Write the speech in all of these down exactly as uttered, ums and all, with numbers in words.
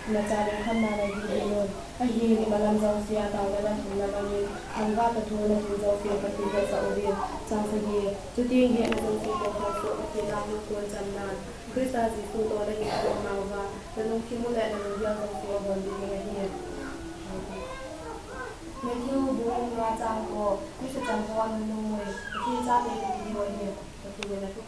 Nacha lungkhamna neihin un. Ahin imalam jousea taona le lungkhamna mangin, thangvahna thu nathin jouse Pathen hetsah uvin. Chang sagi. Chuteng hetna jouse kongkhal soh Pathen a hung kon channan, Christa Jesu toh nahin kon nauva, nalungthim u le nalunggel jouse abon ding ahi. Matthew bung nga chang ko, Christa chang ko anunung mui, Pathen chate kiti diu ahi. Pathen in athu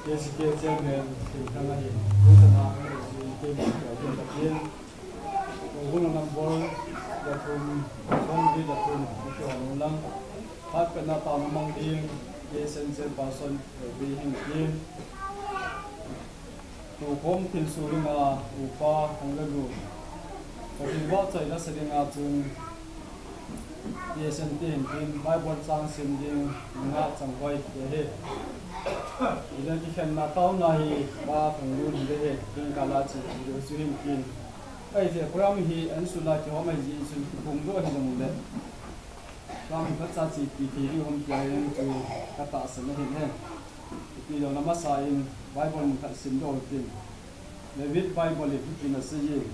K C K Chairman Thingthang ahin, tuchan a hung lut jing team a kipa takin, Pu Hung Lam Bol, Dathum, Thongdi Dathum, Mister Hung Lam, Hatpetna taona mang ding, K S N Chairperson, Reverend Hing Kim, Tukhom thilsoh dinga upa Thanglalun, Pathen vahchoina sa dinga chun P S N te hin tin Bible chang sim ding nga chang hoi te he. Ina kikhenna taona hi Pa Thanglalun hi le he, tin kala chi video chu hin tin. Ahi je program hi an sula kihom ahi jeh chun kiphong doh ahi jong le. Program hi phatcha chi ti thei ding hom tia hin chu ka tahsan ahin he. Ipi jong le masa in Bible mun khat sim doh tin. David Bible in hitin asei in,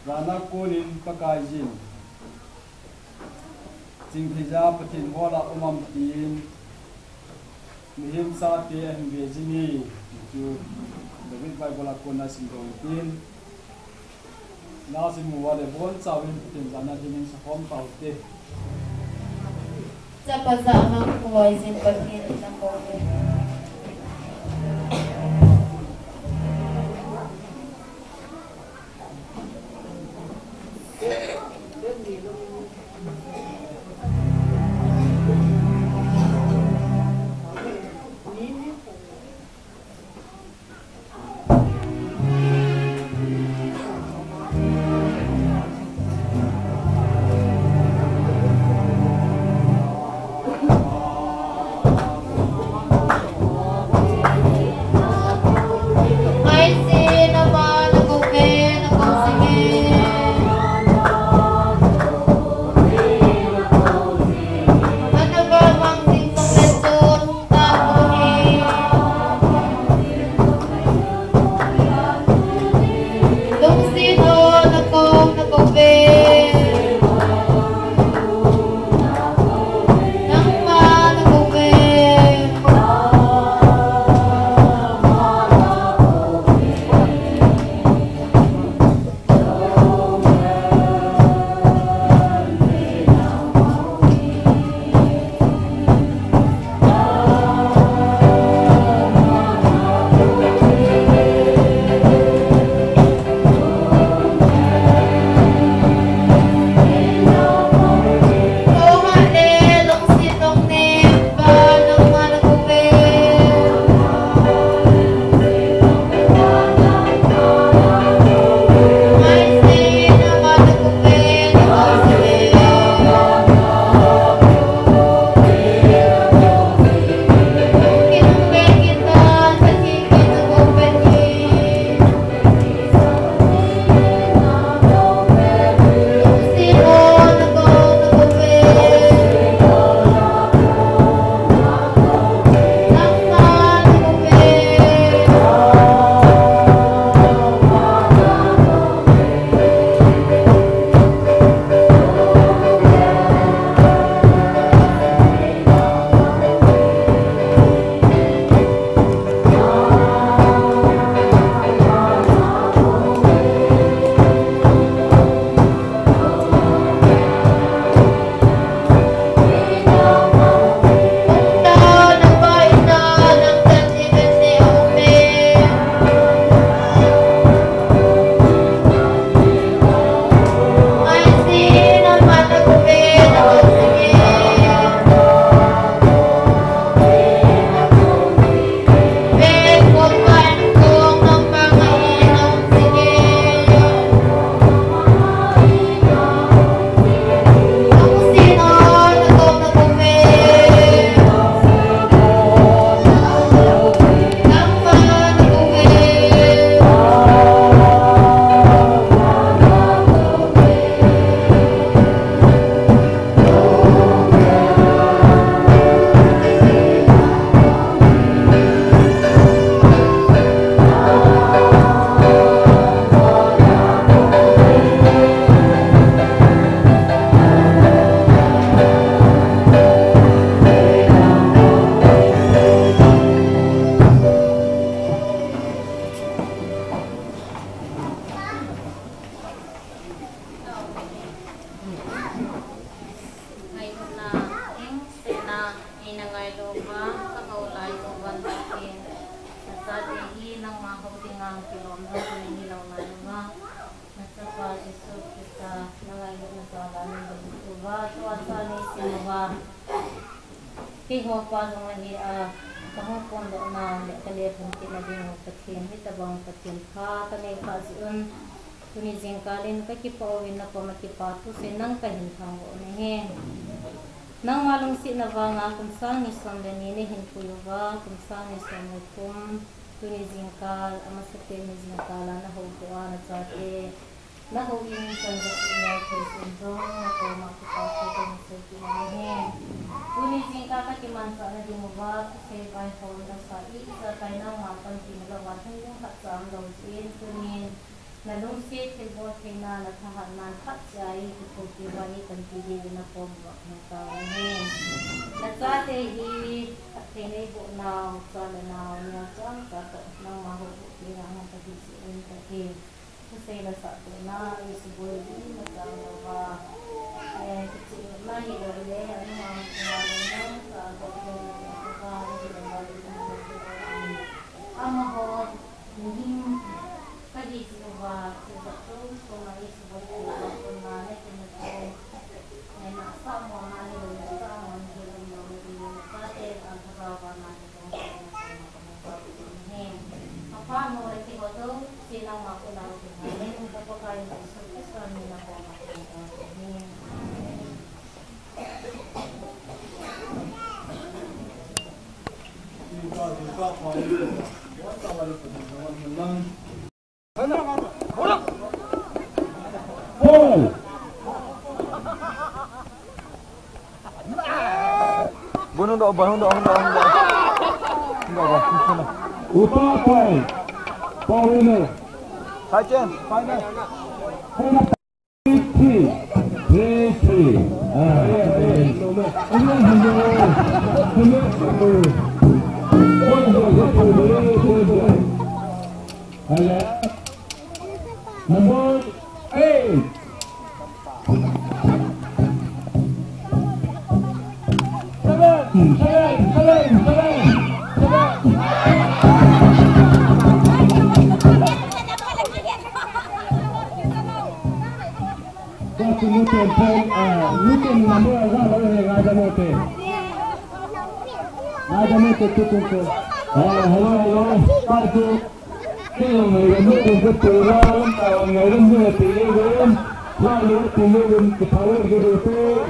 Vana konin Pakaiyin, chingtheija Pathen hola um am tin, mihem chate ahin ve jin e, ti chu David Bible a kona sim doh tin. Nasim uva le bonchauvin Pathen jana dingin sakhom taute. Chapa jah'a mang khuaiyin Pathen in akou e. Hou dinga kilom jong kahin hilou nai uva, nachapa Jesu Christa nangailutna jal a nahin uva, tua cha neisim uva. Keiho pa jong ahi a, kahung phondoh nau le kale phondoh na ding u Pathen, hitobang Pathen pha kanei kha jeh un, tuni jingkal in kakipah uvin, nakoma kipa thusei nang kahin thangvah u ahi. Nangma lungsetna vanga kum sang ni som le ni nahin pui uva, kum sang ni som le thum, tuni jingkal, amasapen ni jingkal a nahoutoh a nachate, nahou in chan gacheh neo thei jeh un jong, nakoma kipa thu kahin sei kit u ahi. Tuni jingkal kakimanchah na ding uva, thusei vaihom nasa ijakai nangma panpina louva lhung ding khatcha umlou jeh in, tunin nalungset thilbol theina, nathahatna phatcheh a eikithopi uva eipanpi diuvin nakom uva kahung tao u ahi. Nachate hi phatthei neiboh nau, cha le nao neocha cha toh nangma houtoh theina hung kahi jeh in Pathen, thusei lasah tohna eisuboi ding nachang louva, eh, kichehna hilou le, anuma chunga lungmong cha toh lungmong cha hilou le, amaho mihem kahi jeh uva, thilpha chom chom a eisuboi theina, nakinna chom, eh, nasah mona hilou le, nasah mona hilou le, nachaten alhagao a na Foul. Bon, hung doh, bon, hung doh, hung doh, hung doh. Hung doh, bon, hung doh. Upa point. Point. Hai chen. Final. Three, three, three. Ah, hello, hello, hello. Hello. Number eight. Seven, seven, seven, seven, seven. Kati nutin pen, ah, nutin number one, eh, ngaida mo te. Ngaida mo te, tutin ko. Ah, hello, hello. Kati. Kei jong ngaidam lut ding kati uva, lamkai jong ngaidam lut ding kati uva, lamkai lut ding kati uva, kipah lut ding kati uva.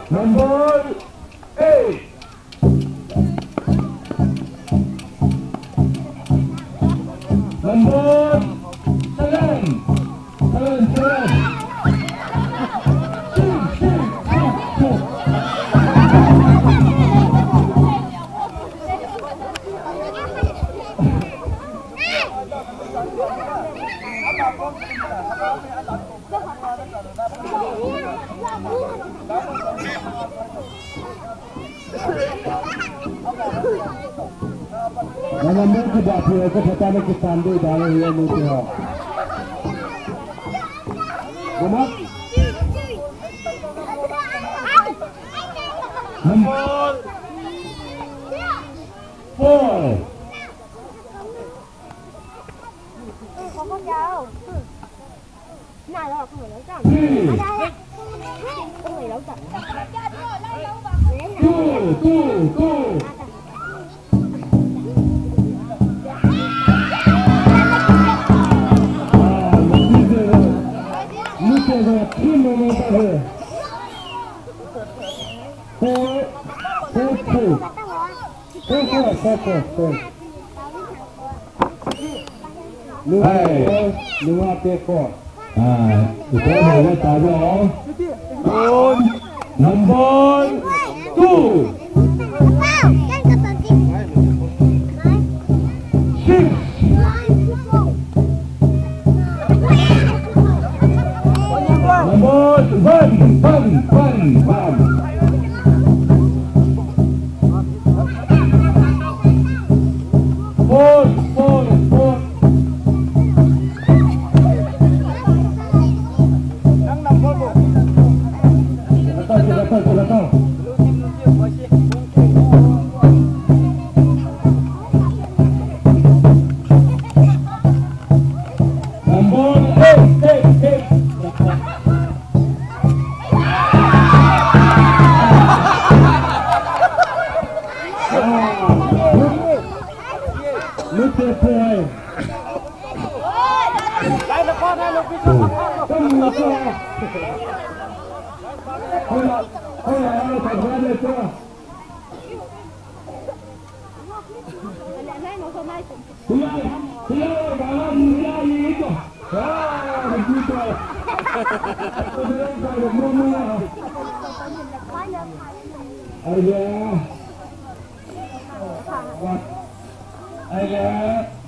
Number eight. Number seven. Seven, seven. Six, six, six, six. Nana mu ki ba phi ko phata na ki tan de da le ye mu ki ho. Mama. Number four. Two, two, two. Ah, look at that. Look at that. Two minutes ago. Four, four, two. Four, four, four, four, four. Hai, lua te ko. Ah, ito mo le ta jo. Number two. Six. Number one, one, one, one. Four, four, four. Silakan, silakan, silakan.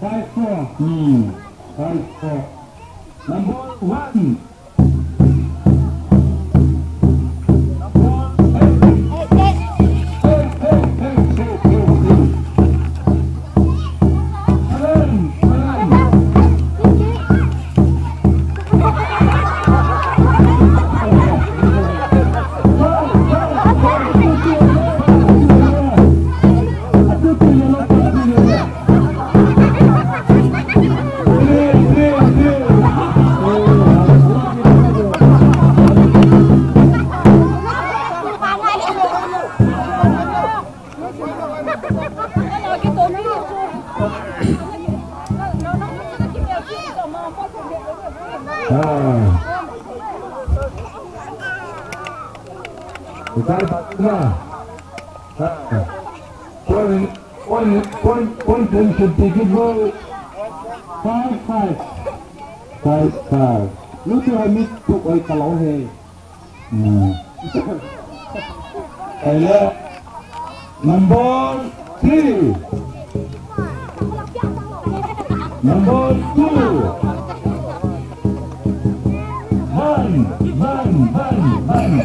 Five four. Hmm. Five four. Number one. Ah. Point, point, point, point, point, five, five. Five, five. Lu tu ha mi tu oi ka lo he. Hmm. Hello. Number three. Number two. One, one, one, one.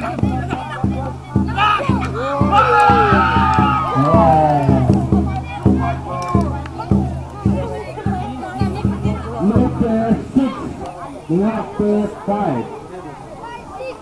Wow. Number six, number five. Number six.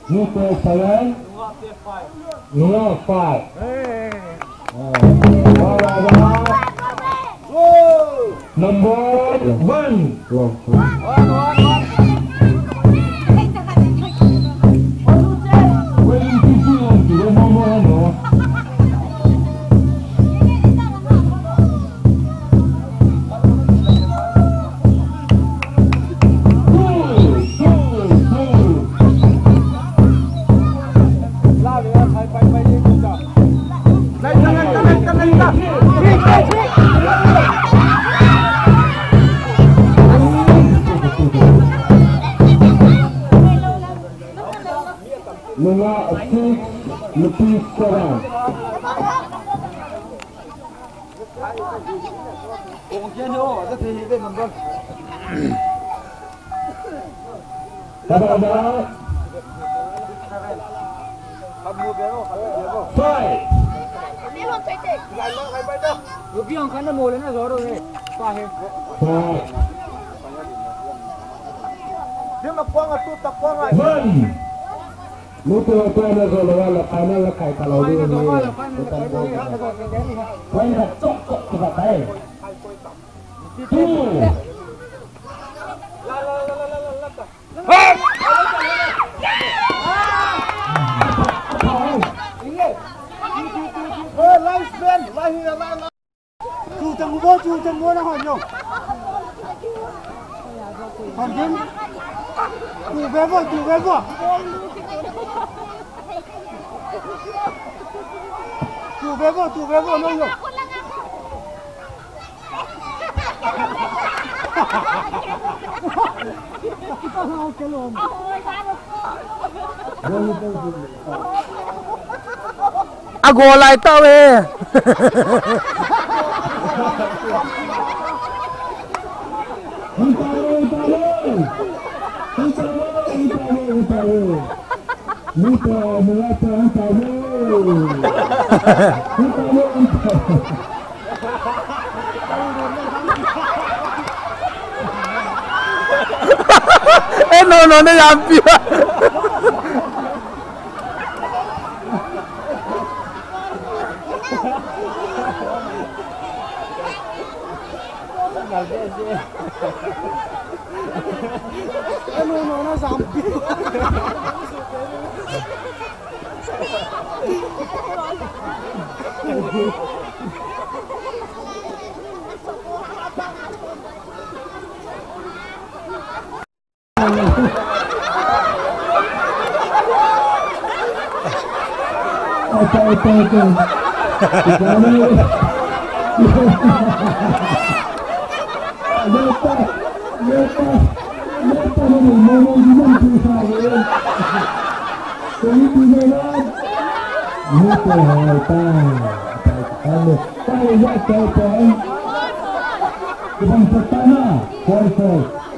Number seven. Number five. Number one. Nunga six, nupi seven. Kada ada. Five. Five. One. Mutu ko na zo lo wala final la kai ka lo ni. Point la chok chok ki ba kai. Two. Hey, last man, last man, last man. Chu chang bo, chu chang bo na hon yo. Hangin. Tu ve vo, tu ve vo. Tu ve vo, tu ve vo, no, no. Ago lai tau e. Eh, no, no, no, yampi.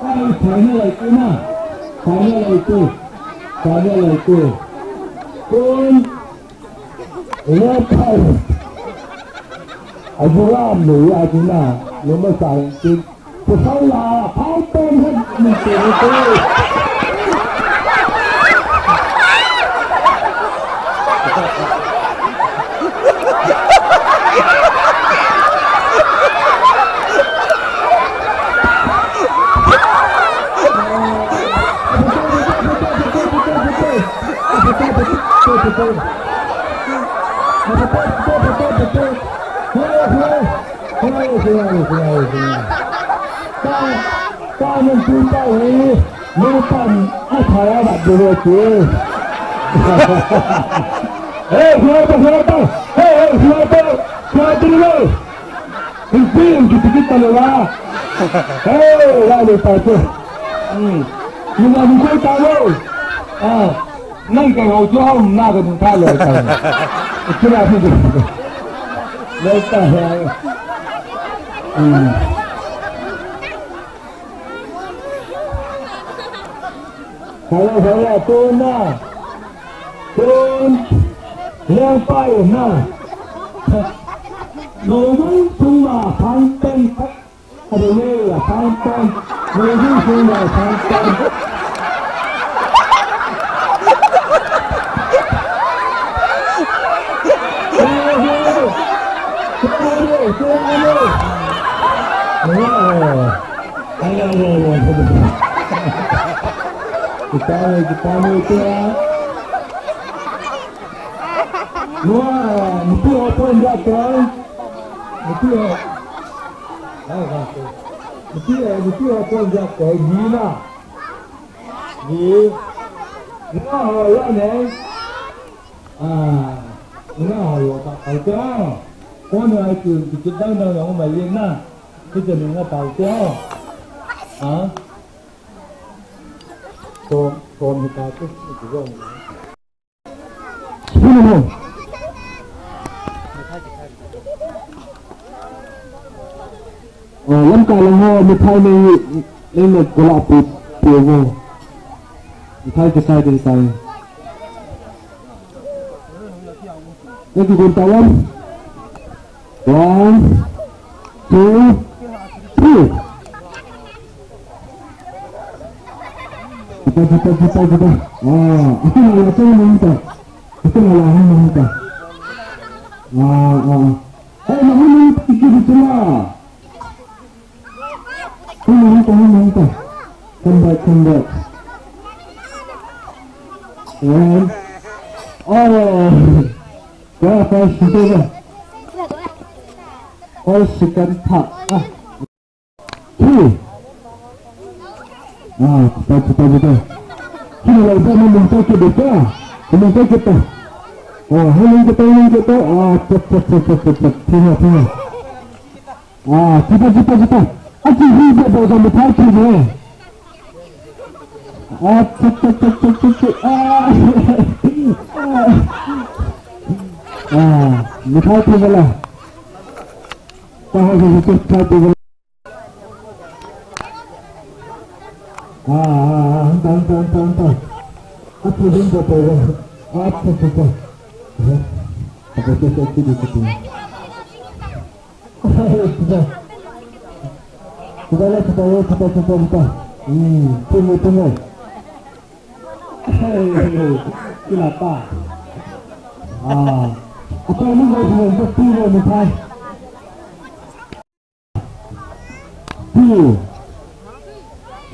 Ai, final lai tu na. Final lai tu. Final lai tu. Kun. Lepai. Ajuram nu ya tu na. Luma sang tu. Kusala. Pau pen hat. Ni tu ni tu. Hey, sniper, sniper! Hey, hey, sniper! Sniper! Hingpin, kitikit talo la. Hey, la le pa tu. Hmm. Ni na ni ko ta lo. Ah. Nang ka ho tu ho na ka ta lo ta. Kira ni. Le ta ha. Hmm. Hello, hello, tu na. Tun, lengpa na. Lomang tung ma phang teng. Ada ni, phang teng. Lomang tung ma phang teng. Hello, hello. Hello, hello. Hello. Ayo, ayo, ayo, ayo. Kita ni, kita ni, itu ya. Wah, mesti open dia, kan? Mesti, oh. Hai, hai. Mesti, eh, mesti open dia, kan? Gina. Gi. Gina, oh, ya, ni. Ah, ina ho yo ka, ai ka. Ko ni ai ki, ki, ki dang dang yang mai yin na. Ki je ni nga pa ke ho. Ha? Ko, ko ni ka ke, ki zo ni. Sino mo? Ah, lam ka lang ho, mithai ni, ni, ni, ko la pu, pu ho. Mithai ki sai, ki sai. Thank you, Gontalam. One, two, three. Kita, kita, kita, kita. Ah, itu na la tu na kita. Itu na la tu na kita. Ah, ah. Eh, na tu na kita, kita na. Come on, come on, come on. Come back, come back. And, oh, yeah, first, first, second part. Ah. Two. Ah, chuta, chuta, chuta. Kina la ba na mun ta ke de ta. Mun ta ke ta. Ah, ha mun ke ta, mun ke ta. Ah, chuta, chuta, chuta, chuta. Thina, thina. Ah, chuta, chuta, chuta. Achi hi ba ba da mithai chu ne. Ah, chuta, chuta, chuta, chuta. Ah. Ah, mithai chu la. Ta ha, ha, ha, mithai chu la. Ah, ah, ah, anta, anta, anta, anta. Acha, anta, anta, anta. Acha, acha, acha. Acha, acha, acha, acha, acha. Acha, acha, acha, acha, acha. Hmm, tunggu, tunggu. Hey, hey, hey. Kenapa? Ah. Apa ini, guys? Betul, betul. Two.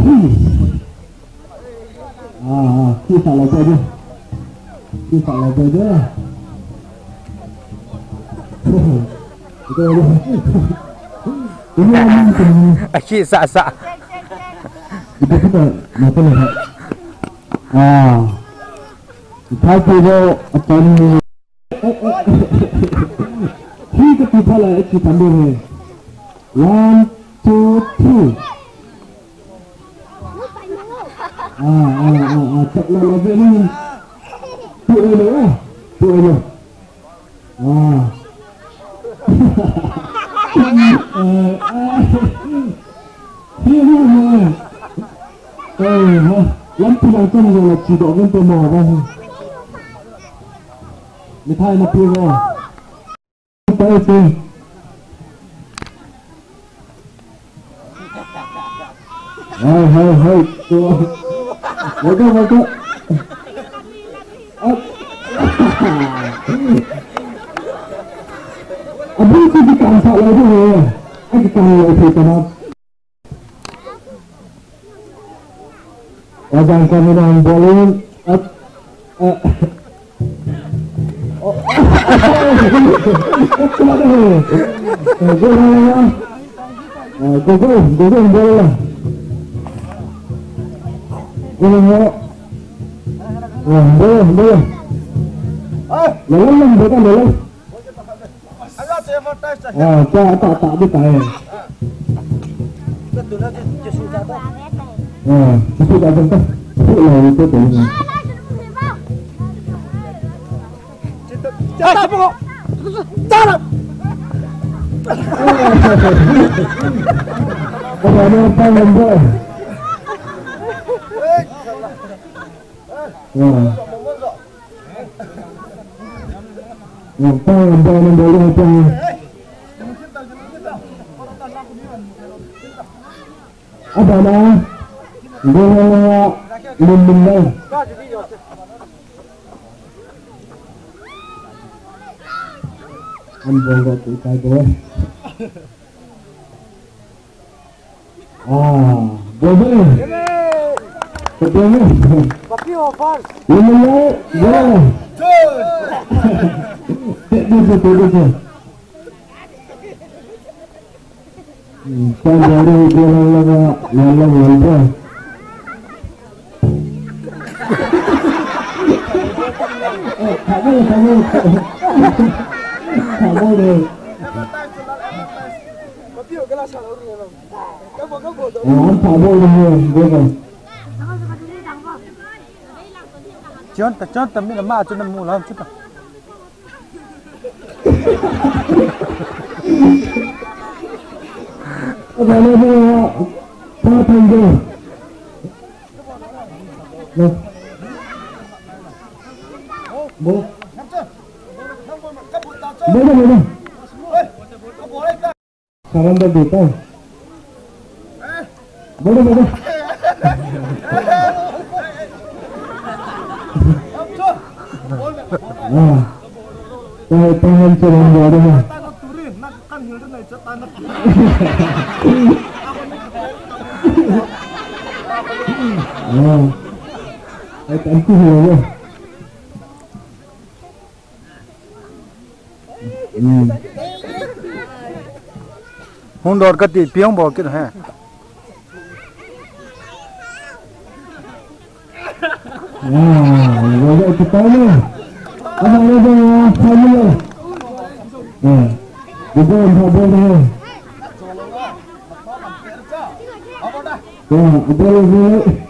Three. Ah, ah, khi sa lou pai de. Khi sa lou pai de. Khi sa sa. Ito kita, napa na? Ah. Thai pi lo, atan ni. Hi ka ti pha la, e ti pha lo he. One, two, three. Ah, ah, ah, ah, tak la la ve ni. Tu e lo, ah. Tu e lo. Ah. Eh, ah. Hi, hi, hi. Eh, ha. Lam pi lang kan la chi do kan to ma ba. Mithai na pi ro. Pai pi. Hai, hai, hai. Waka, waka. Ab-, abang tu kita angkat lagi tu, ya. Kita lagi tu, kenapa? Ajang kami nang bowling. At, eh, oh. Go, go, go, go, bowling. Go, go. Ah, bowling, bowling. Lalang, lalang, bowling, lalang. Ah, ta, ta, ta, di ta, eh. Ah, ta, ta, ta, ta. Tu la, tu, tu, tu. Apa nama, apa nama? Ah. Yang tahu, yang tahu, yang tahu, yang tahu. Apa nama? Dia nama Min Min Lai. An bol got tu kai bol. Ah, bol bol. Bol bol. Papi over. Ini ya, bol. Tek tek tek tek. Hmm, pan baru bol lama, lama bol. Eh, tak boleh, tak boleh. Tak boleh. Ah, tak boleh, eh, boleh. Chon ta, chon ta, mi la ma, chon na mu la, chon ta. Apa nama, apa nama? Bo. Bo, bo, bo, bo. Surrender deta hai. Bo, bo, bo, bo. Ah. Tahan, tahan, surrender deta hai. Ah. Ai, thank you, hello. Hmm. Hung dor kati, pi hung bol kit he. Ah, wala kita na. Ama na ba ya family. Ah, kita ang problem na. Ah, apa lagi?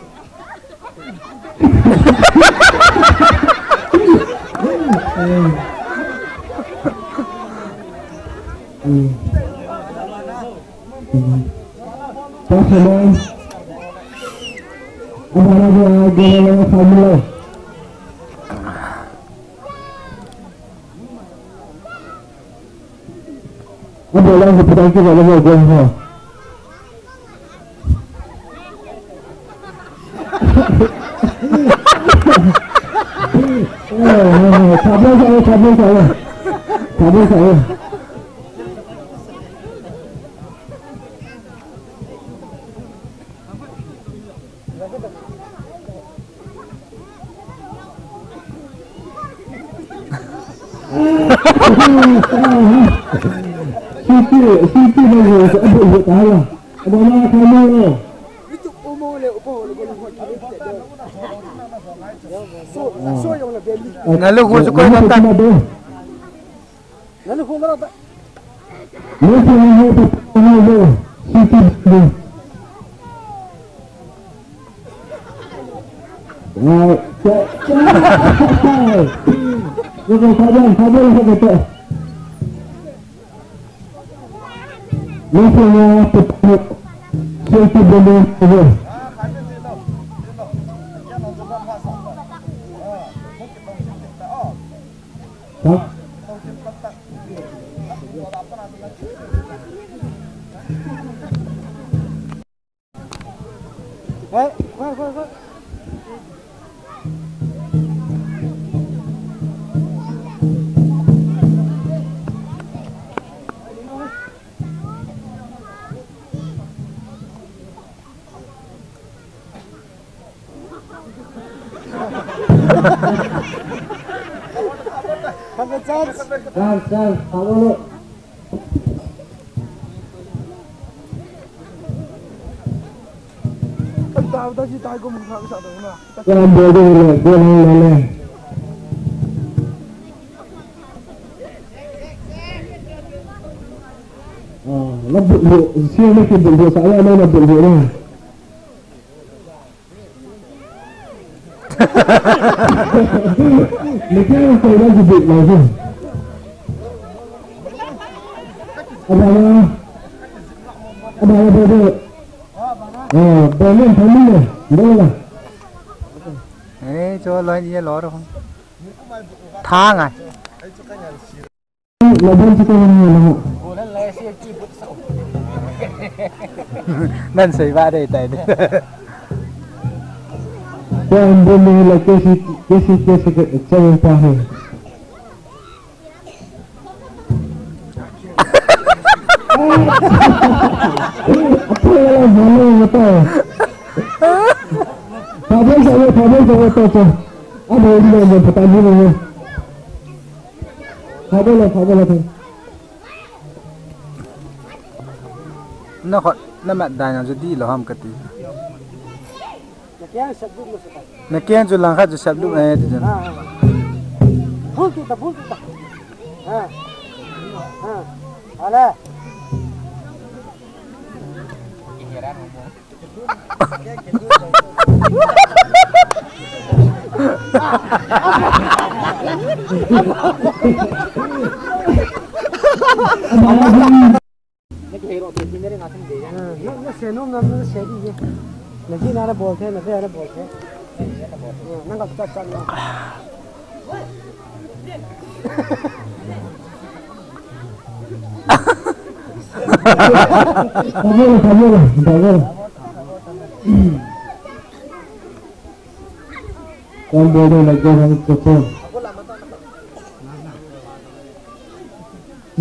Nalu khu chu koi na ta. Ah, na bol lo, sia na kibol lo, sa la na bol lo na. Ni kya ko na kibol lo. Abana. Abana bol lo. Ah, bol lo, bol lo. Bol lo. Eh, cho lo ni lo ro. Tha ngai. Nan sei ba dei tai de. Ko an bo me la ke si ke si ke si ke chang pa he. Apo la ba lo ta. Pabon sa lo, pabon sa lo ta ta. Abo ni mo pata ni mo. Pabon la, pabon la ta. Na khot, na mat dai na chu di lo ham kati. Na keng chu lang khat chu sap dup eh ti chun. Bul tu ta, bul tu ta. Ha. Ha. Ale. Na, na se nom na, na se di ye. Na ji na na bol the, na se na bol the. Na ka chat chat na. Pabon la, pabon la, pabon la. Kon bol de la, jo hum to.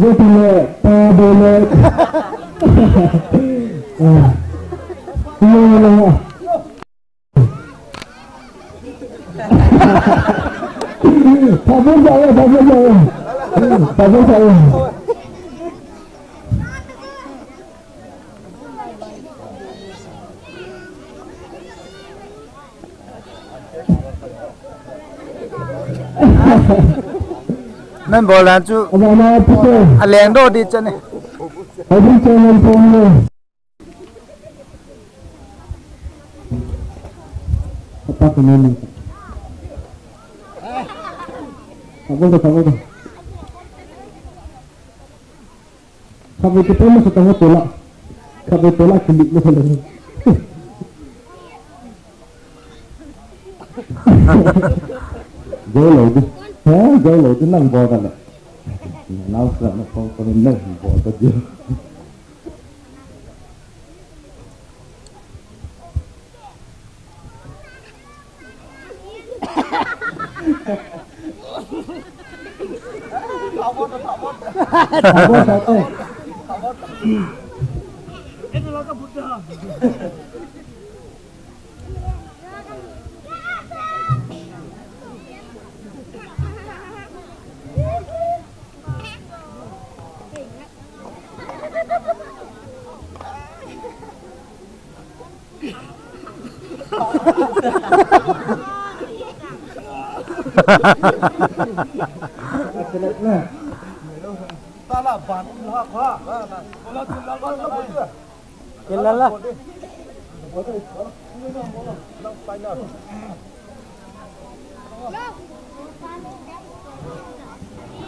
Yo también, pabon la. Ah. No, no. Pabon la, pabon la. Pabon la. Nan bol dan chu. Ama na pute. A leng do di chane. Adi chane pon le. Apa ko ni? Apa ko, apa ko? Khatvei kipom masa tang tola. Khatvei tola kilik masa lagi. Jai lou di. Ha, jai lou di nang bol ka na. Nau sa na pon ko nang bol ka di.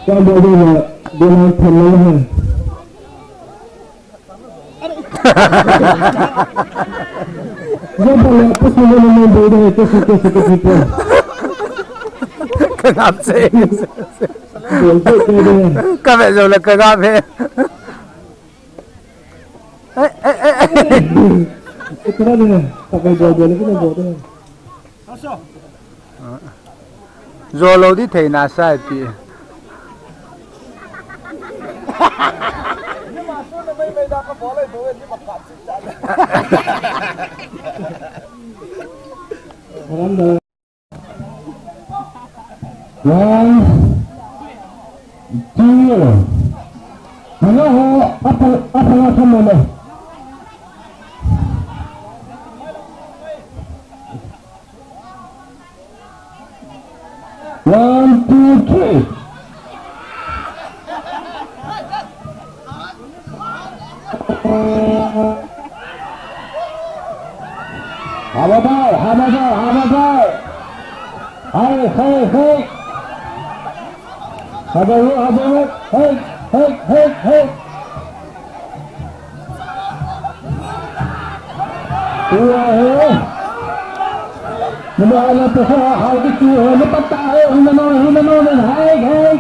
Kya bol rahe ho? Dena than nahi hai. Ye bol rahe, kuch nahi, nahi bol rahe, kaise, kaise, kaise bol. Ka ngap se. Bol se, keh rahe. Ka ve jo la ka ngap he. Eh, eh, eh, eh. Itna nahi, tabhi bol diya, lekin nahi bol rahe. Jolou di thei na sai ti. One, two. Hello, apa, apa, apa, apa? One, two, three. Habadar, habadar, habadar. Hai, hai, hai. Habadar, habadar. Hai, hai, hai, hai. Ua he. Nima ala pesa hau di tu he, nima ta he, hina no, hina no, hina hai, hai.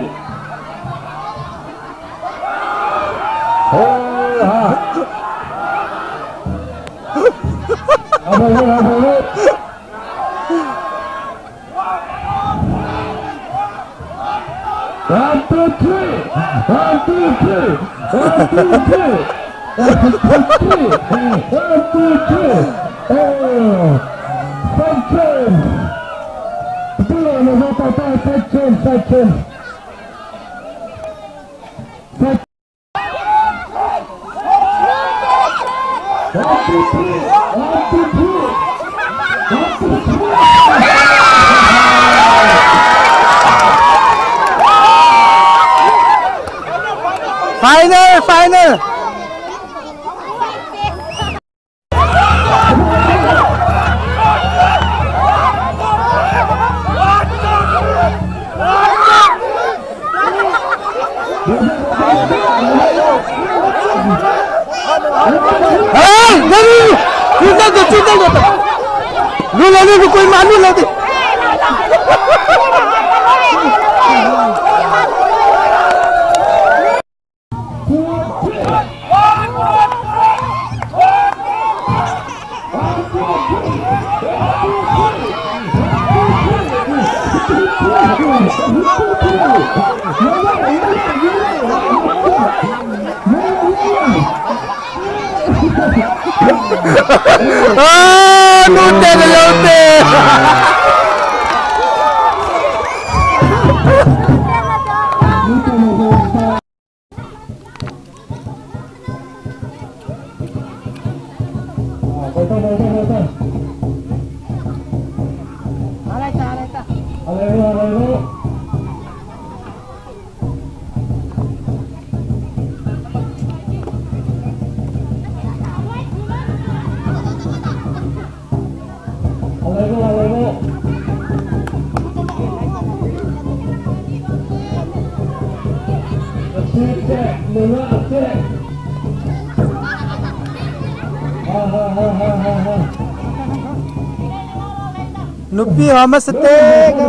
Oh, ha. Abo he, abo he. One, two, three. One, two, three. One, two, three. One, two, three. One, two, three. Oh. Side change. Side change, side change. Side Final, final. Hey, dali! Lut lou di, lut lou di. Lut lou di, koi ma lut lou di. Ah, nute na lote. Nupi ho masate ka.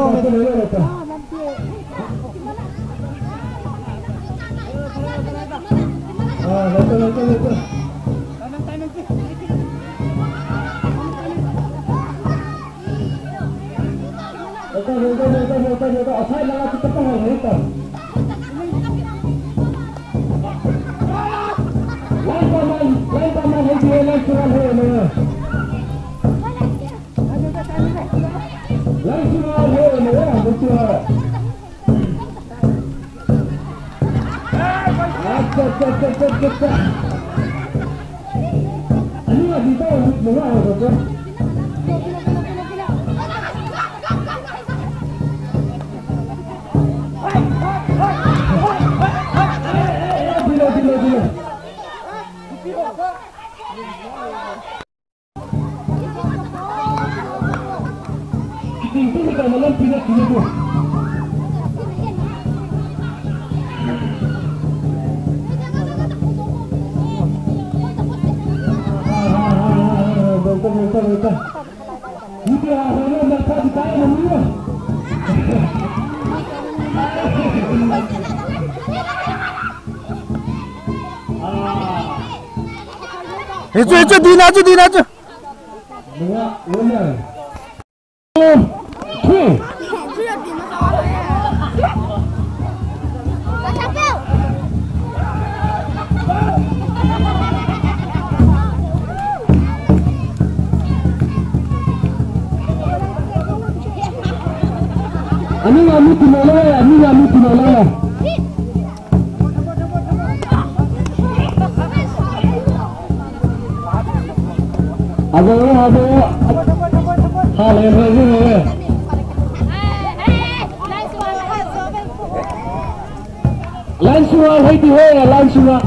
Hichu, hichu, dina chu, dina chu. Ani nga mutu na la, ani nga mutu na la. Abo, abo. Hale, hale, hale. Line sunga, hei ti he, line sunga.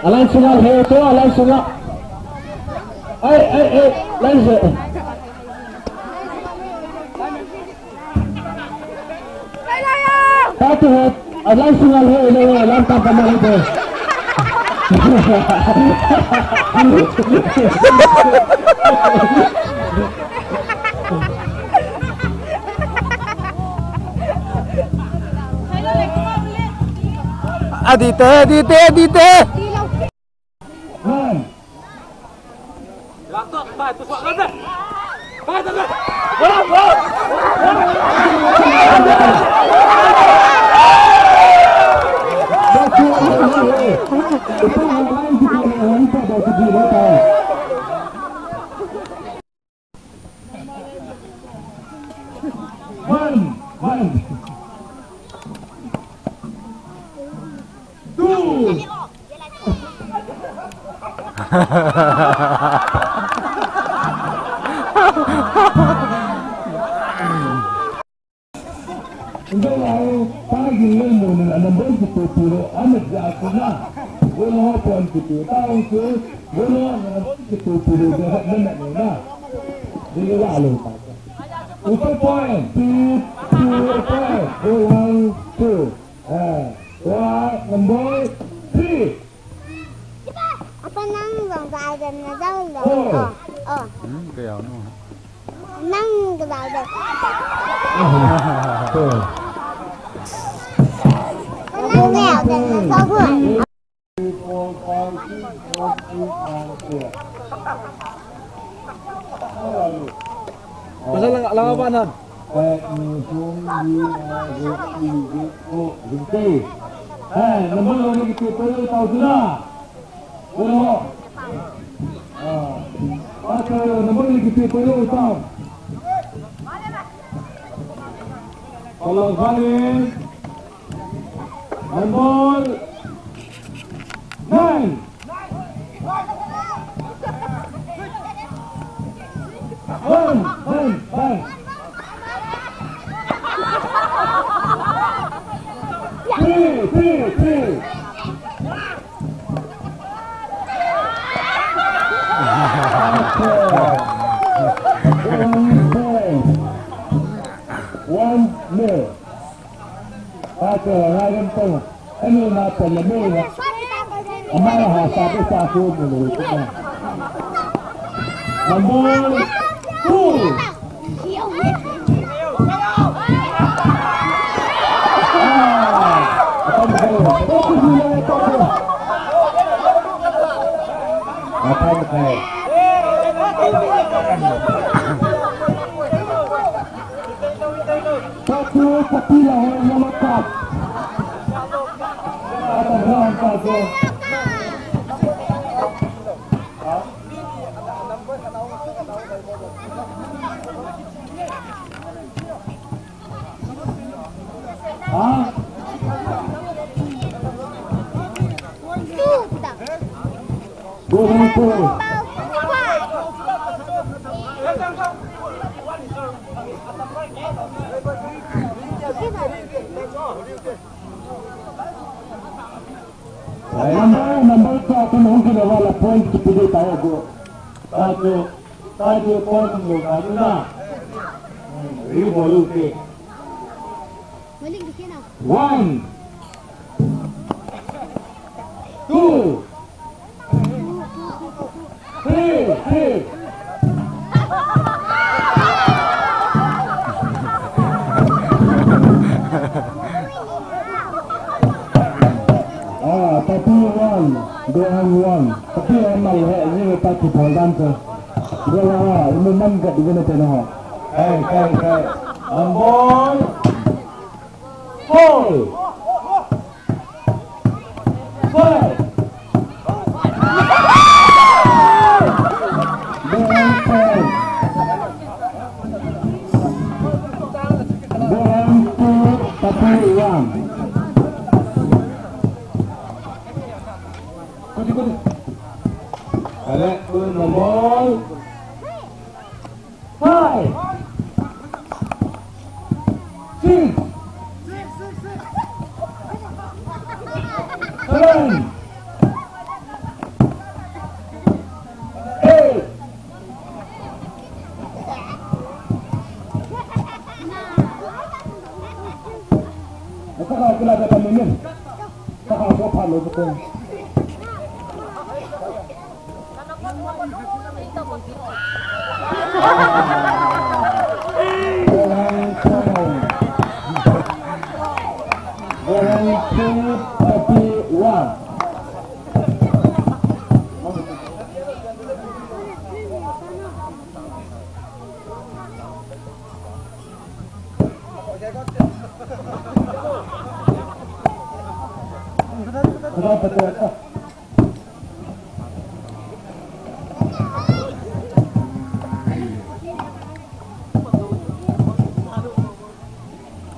Line sunga, hei to, line sunga. Ai, ai, ai, line sunga. Patu he, a line sunga he, le, le, line tapa ma he de. Adite, adite, adite. One, one. Two. Ngai, pa gin lel mo na number ki to puro, amet ja ko na. Wo no pon ki to, ta ong ko, wo no number ki to puro, ga na na na. Dile wa lo pa. Two point, two, two point, oh, one, two. Eh, wa, number three. Apa nang bang ka ada na jauh dah. Oh. Oh, oh. Hmm, kaya ano? Nang ka jauh dah. Oh. Apa nang ka ada na jauh? Pasal lang, lang apa nan? Eh, number ni kita perlu tahu sudah. Pero, ah, pasal number ni kita perlu tahu. Kalau balik, number nine. Bang, bang, bang. Number two. Number, number two, atum hung kile wala point kipe ding tahi go. Tatu, tatu point lo ka na. Ri bolu ke. One. Two. Three, three. Ah, tapi one, doan one. Tapi amal he, ni tapi poldan tu. Dia lah, ini man kat di mana tu, no? Hey, hey, hey. Number four. Five. Doan five. Doan two, tapi one. Kuti, kuti. Alek pun nombor. Five. Six. Seven. Eight. Esa kau kila kata mimin. Esa kau kau palo betul.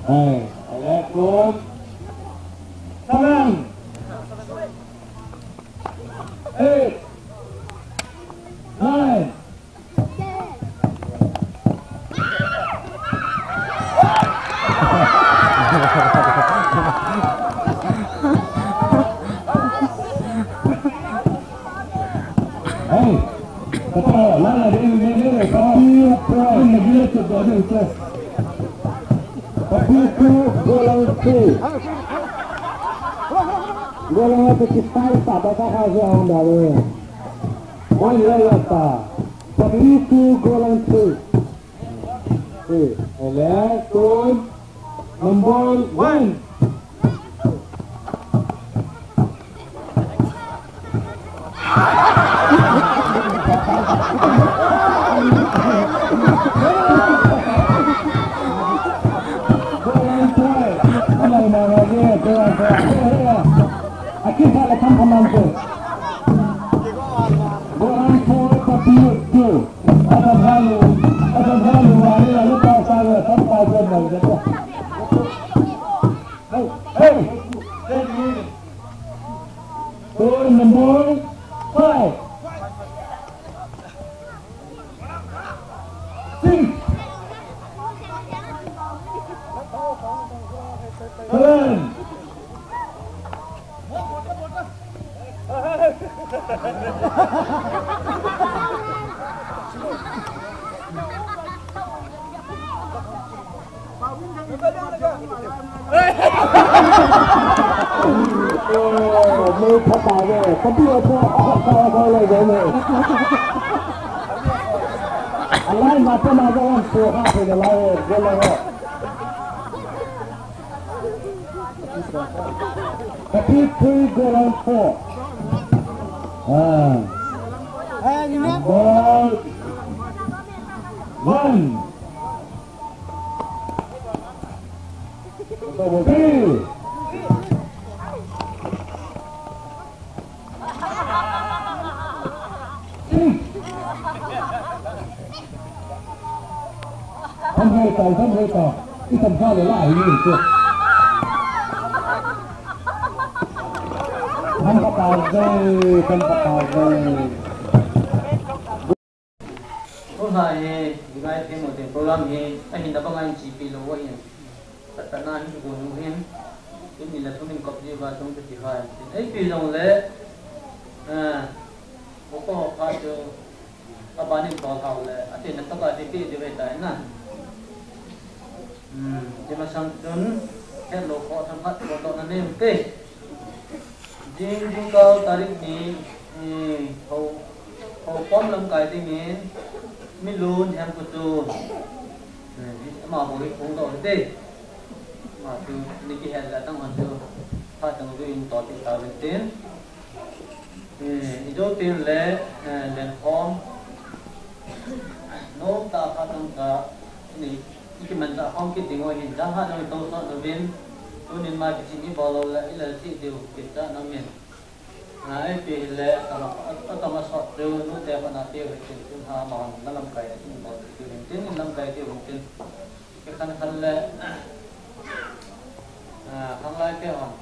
Hey, alaikum. Salam. Eight. Nine. Hey, kata lala de ne ne ne kata. Piu piu ne gila tu dadu tu. Piu piu golang tu. Golang tu kitai tak ada kau yang dah. One ya ya ta. Papi tu golang tu. Eh, ele tu number one. Golang tu. Golang tu. Golang tu, papi tu. Hey, hey. Goal number five. Six. Seven. Mei pha ta ve, ka bi a pha, a pha, a pha lai ve mei. A lai ma pa ma ve, an so ha pe le lai ve, ve lai ve. Ka pi three go round four. Ah. Ball. One. Double three. Six. Tham hoi tai, tham hoi tai. I tham hoi le la hi ni chu. Tham pa ta ve, tham pa ta ve. Tun ha hi, Divine Theme of the Program hi, ahin na banga in G P lo wa hin. Tatana hin gon u hin. Tun ni la tun in kop ji va tun ti ha. Ei pi jong le. Ah, ko ko pa chu. Abanin tol hau le, ati na taba ti ti di ve tai na. Hmm, ti masang chun, het lo ko tham hat ko to na nem te. Jing jing kal tarik ni, eh, ho, ho pom lamkai dingin, mi lun hem ko chu. Eh, ama bo hi kong to te. Ma chu, ni ki het la tang han chu, ha tang du in to ti ta ve tin. Eh, i do tin le, eh, len khom. No ta kha tang ka ni, i ki man ta khom ki ding o hin, dang ha no to so no vin. Tunin ma ki chi ni bol lo le, i le chi diu ki ta no min. Na e pi le, ta ma, ta ma so tu, nu te pa na ti hin tin, tun ha ma na lamkai tin bol ti hin tin, lamkai ti hin tin. Kikhan khan le, ah, khanglai te hon.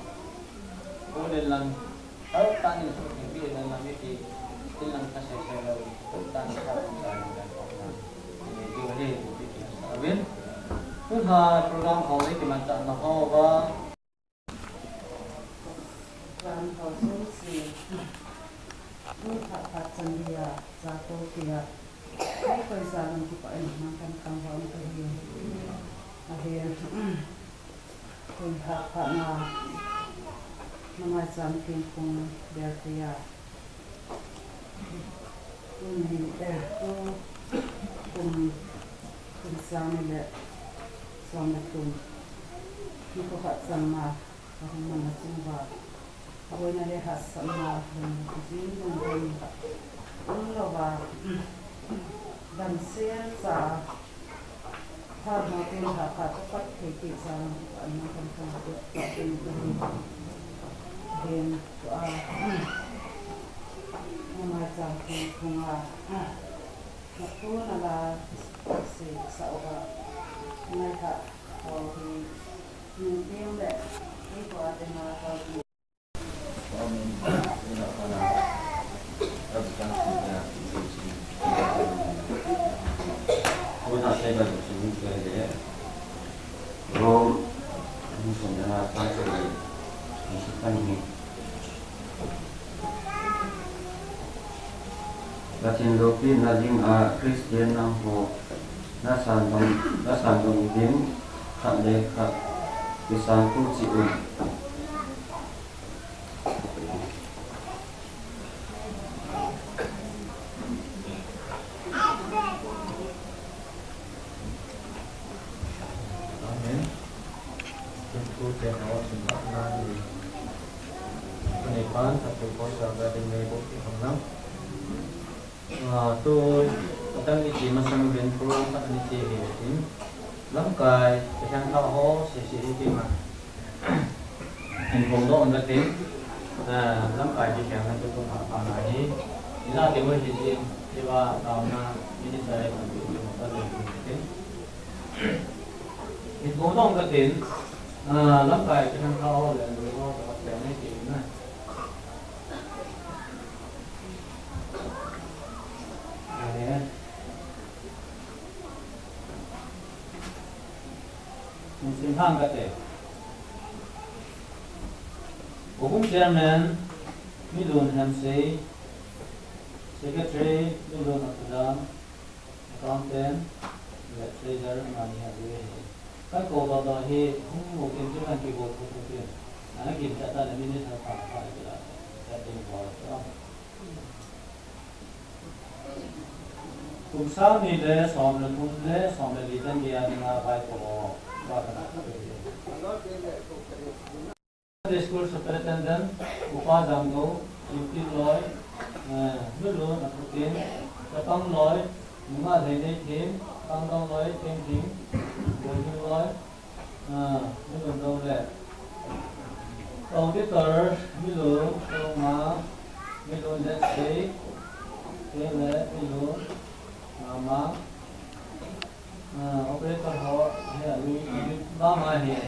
Ko le lang, hal ta ni su ki bi le lang mi ti, ti lang ka se se lo, ko ta ni ka ta ni ka ta. Ni ju le, ni ti ki sa win. Tun ha program ho le ki man ta na ho ba. Jan ho su si. Tun ha pa chan dia, ja ko kia. Koi koi sa lam kipah in, nang kan kang vang ka hi. Ahi, tun phat phat na, na mai cham kin kung ber tia. Tun hi, eh, tu, kum, kum sang ni le, som le kum. Ni ko khat chang na, Ka hung man a chung uva, a boina le hahsatna lunglut jing lungdon khat um louva, damsel cha a, phat hma teng lhakhat a pat thei kit cha a, an man kan kan a, hin tua, na maicham thei thung a, na thu na la se sa uva, ngai kha ho hi, Pathen loupina dinga Christian nangho nasan dong, nasan dong uvin, khat le khat kisangtho cheh un. Amen. Tutu te ho sin na ni. Kani pan, atu ko sa ga ding nei bo ki hong nam. Ah, tu, atang iti masang uvin program khat ani ti hi tin. Lamkai, Pathen tha ho, se se hi ti ma. In phong do on ka tin. Ah, lamkai ti khen na tu tu ha pa na hi. Ila ti mo hi ti, ti ba ta na, minister ko ti ti mo ta le ti. In phong do on ka tin. Ah, lamkai Pathen tha ho le, ho ka khen ni ti na. Hung sim hang kate. Houbung chairman, Milun Hemsei, secretary, Milun Apudam, accountant, le treasurer, amani ha ve. Kan kou doh doh hi, hung mu kin chu kan kibol thotho kin. Ana kin kata le minister pa pa kila. Kati ko. Kum sang ni le som le thum le som le li chan gei a dinga vaipo ho. Ba kana. Sunday School Superintendent, Upa Jangdo, Limpi Loi, eh, Nulun Aputin, Chapang Loi, Nunga Leinei Thim, Pangdong Loi, Tengting, Bolhing Loi, eh, Nulun Dole. Auditor, Nulun Toma, Nulun Letsei, Tele, Nulun Mama, Ah, operator ho, he, alui, alui, mama he.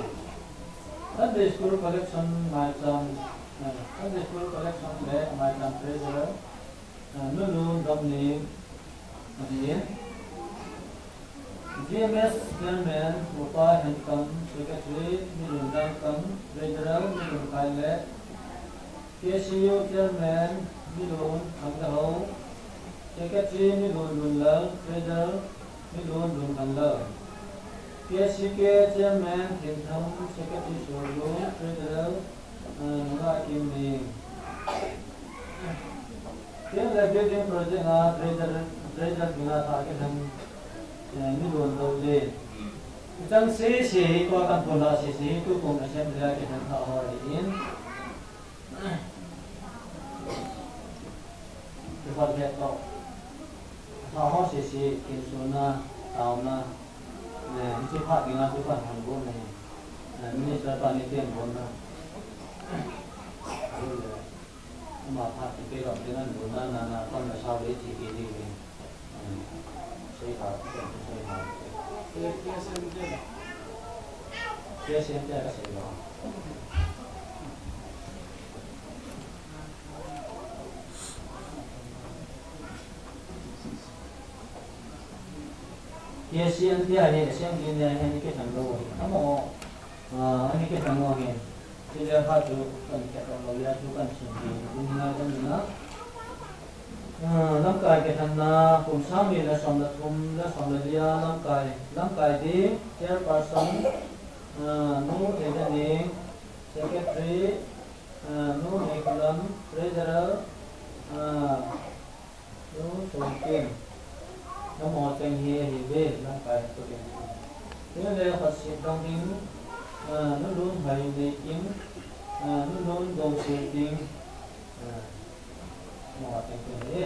Sunday school collection maicham, ah, Sunday school collection le maicham treasurer, ah, Nulun Dominic, ahin. G M S chairman, Upa Henkam, secretary, Nulun Dangkam, treasurer, Nulun Kaile, K C U chairman, Nulun Thangdahou, secretary, Nulun Lunlal, treasurer, Nulun Lunkhanlal. K C K chairman, Thinthang, secretary, Sorlun, treasurer, eh, Nunga Kimling. Tin le building project a treasurer, treasurer dinga tha kilhen, eh, Nulun Lole. Chang sese hi tua kan pon la sese hi tukum assembly a kilhen tha ho ahin. Kifat het toh. Tha ho sese, kinsuna, taona. Eh, hiche phat dinga kifat han bol na hi. Eh, minister pa ni teng bol na. Bol le. Ama phat kikei lom dinga bol na, na, na, kon na sao le chi ki ni ni. Sei kha, sei kha. K S M T a ka sei lo. K S M T a hi, S M T ni a hi, ni ke thang lo. Amo, ah, ni ke thang lo hi. Ti le kha chu kan khet lou le chu kan sim ti, ti ni na kan ni na. Ah, lamkai kithana, kum sang ni le som le thum le som le li a lamkai, lamkai ding, chairperson, ah, Nu Eidane, secretary, ah, Nu Neikholam, treasurer, ah, Nu Somkim. Namo cheng hi ahi ve, lamkai tu ding. Tule khat sep dang ding, ah, Nu Lunhoi Neikim, ah, Nu Lun Gousilting, ah, namo cheng hi ahi.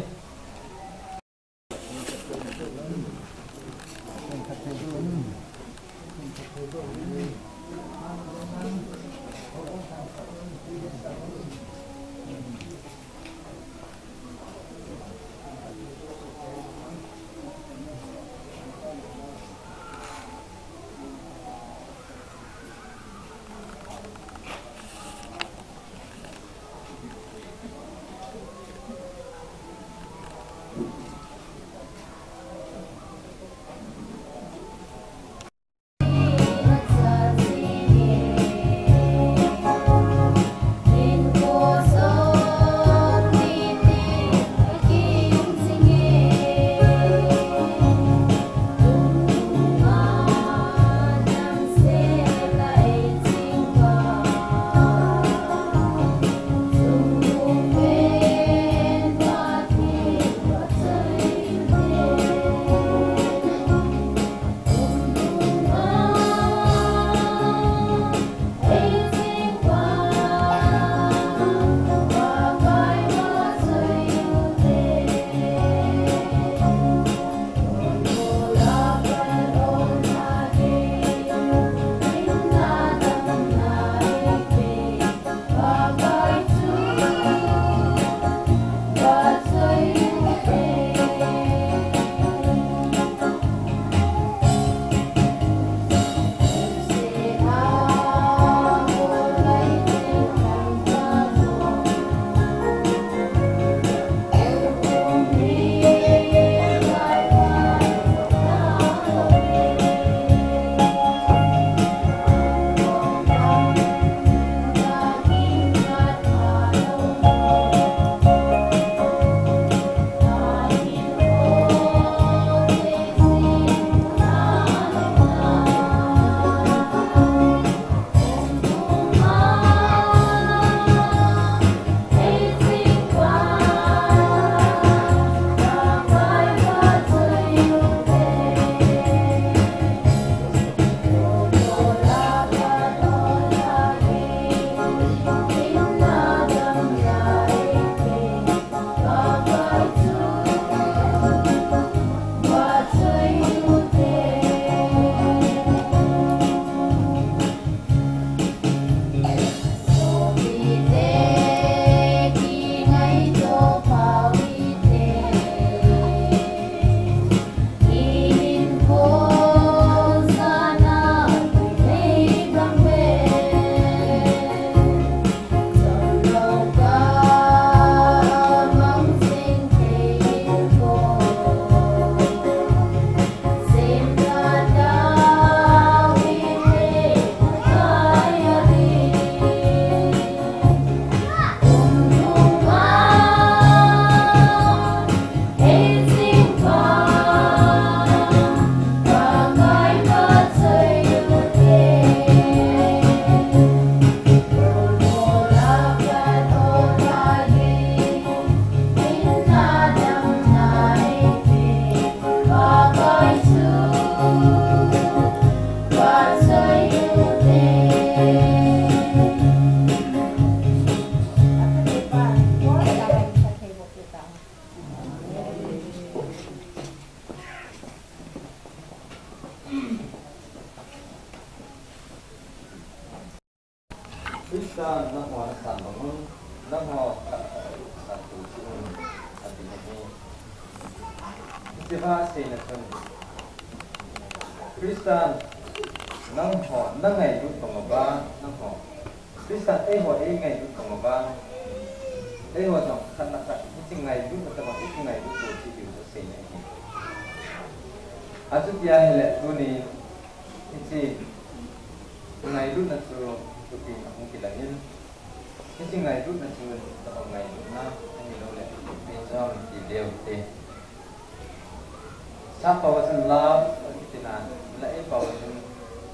Christan nangho nasan bang un, nangho khat khat a u san tu cheh un, ati ahi. Hiche va aseina chun, Christan nangho nangailut bang uva, nangho Christan eiho eingailut bang uva, eiho jong khat le khat hiche ngailutna tobang ikingailut to cheh diu aseina ahi. Achuti ahile tuni hiche ngailutna chu tupin ahung kilang in, hiche ngailutna chu tobang ngailutna ahilouleh ipi ham ti leu te. Sap pao a chun love akitina, la ei pao a chun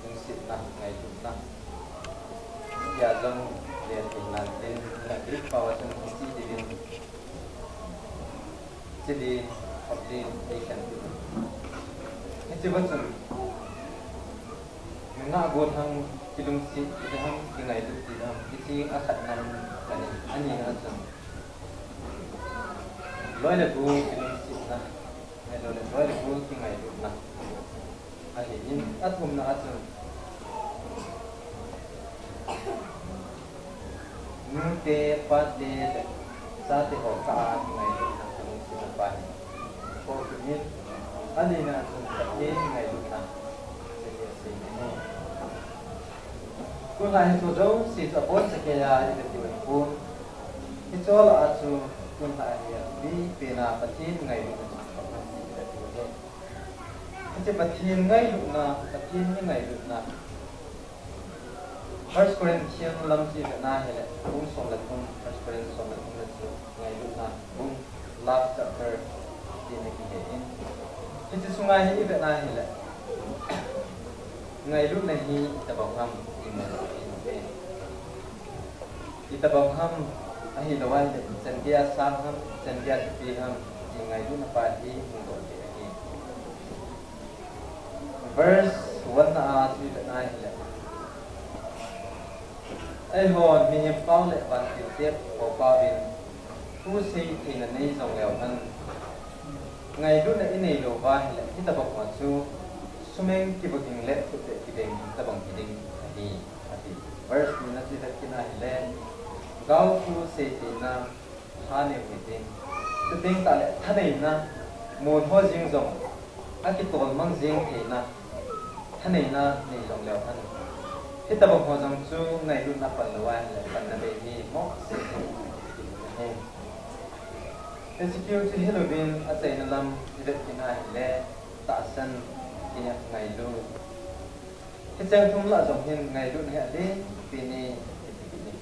lungsetna, ngailutna. Tia jong le tina tin, la Greek pao a chun hiche diuvin, hiche di, hiche di, hiche di. Hiche va chun Nungah gollhang kilungset ti ham, kingailut ti ham, hiche a khatna ahi, anina chun loi le gol kilungsetna, ahilouleh loi le gol kingailutna ahin, athumna a chun nute, pate le chate ho kah a kingailutna, kalungsetna pa hi. Ahin, anina a chun Pathen ngailutna, hiche hi aseina ahi. Tulai hi chu jouse chu aboncha keiya ivet diu ahipon, hiche lah a chu tulai hi ipi pen a Pathen ngailutna chu ivet diu ahi. Hiche Pathen ngailutna, Pathen ngailutna. First Corinthian lam chu ivet na hile, bung som le thum, First Corinthians som le thum le chu ngailutna bung, love chapter, tina kihe in. Hiche sunga hi ivet na hile, ngailutna hi itobang ham imu thei in. Itobang ham, ahilou ahile, chan gei a sang ham, chan gei a thupi ham, ti ngailutna pa hi hung doh thei ahi. Verse one na a chu ivet na hile, eihon mihem pao le vantil te pao pao in, thu sei theina nei jong leu hen, ngailutna inei lou va hile, hitobang ho chu sumeng kivon ding le thutbeh kibeng ding tobang hiding ahi, ati. Verse two na chu ivet kit na hile, gaothu sei theina thanei u hitin, chuteng tahle thaneina, mun ho jeng jong akitol mang jeng theina, thaneina nei jong leu hen, hitobang ho jong chu ngailutna pan lou ahile panna bei hi mohseh ahi. Hiche chu hilouvin achaina lam ivet kit na hile, tahsan, kingailut. Hicheng thum lah jong hin ngailutna hi alen pen e, iti kit in.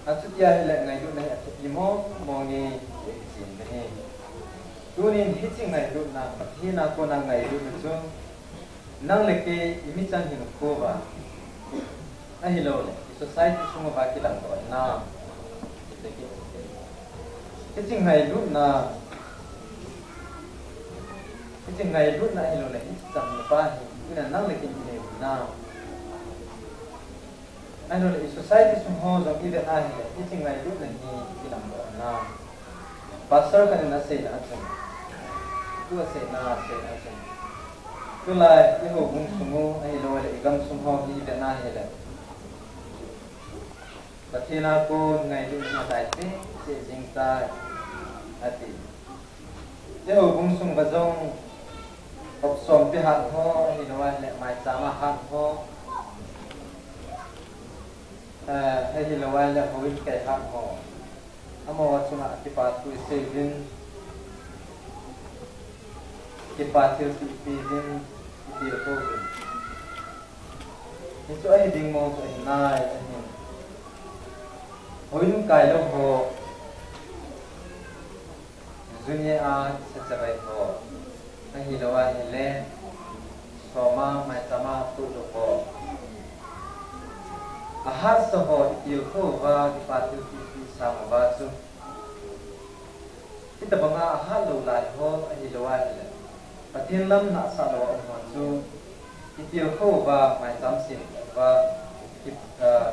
Achuti ahile ngailutna hi athupi mong mong e, ti kichen ahi. Tunin hiche ngailutna, Pathen a kona ngailutna chu nang le kei imichan hinkho uva, ahilouleh i society sung uva kilang doh hinam? Hiche ngailutna, hiche ngailutna ahilouleh hiche chamna pa hi ina nang le kei inei u hinam? Ahilouleh i society sung ho jong ivet na hile, hiche ngailutna hi kilang doh hinam? Pastor khat in aseina a chun, tu aseina, aseina a chun, tulai i houbung sung u ahilouleh i gamsung ho hi ivet na hile, Pathen a kon ngailutna hi adai cheh cheh jing tai, ati. I houbung sung uva jong, hop sompi hat ho, ahilou ahile maicham a hat ho, eh, ahilou ahile houin kai hat ho, amaho chunga kipa thu isei uvin, kipa thilpeh ipe uvin, itilkhou uvin. Hichu ahi ding mong chu ahi nai ahi. Houin kai lou ho, junior a sachavai ho, ahilou ahile soma maicham a toh lou ho, ahatsa ho itilkhou uva, kipa thilpeh ipe sang uva chu, hitobanga ahat lou lai ho ahilou ahile, Pathen lam nahsah lou a um ho chu, itilkhou uva, maicham sem uva, i, ah,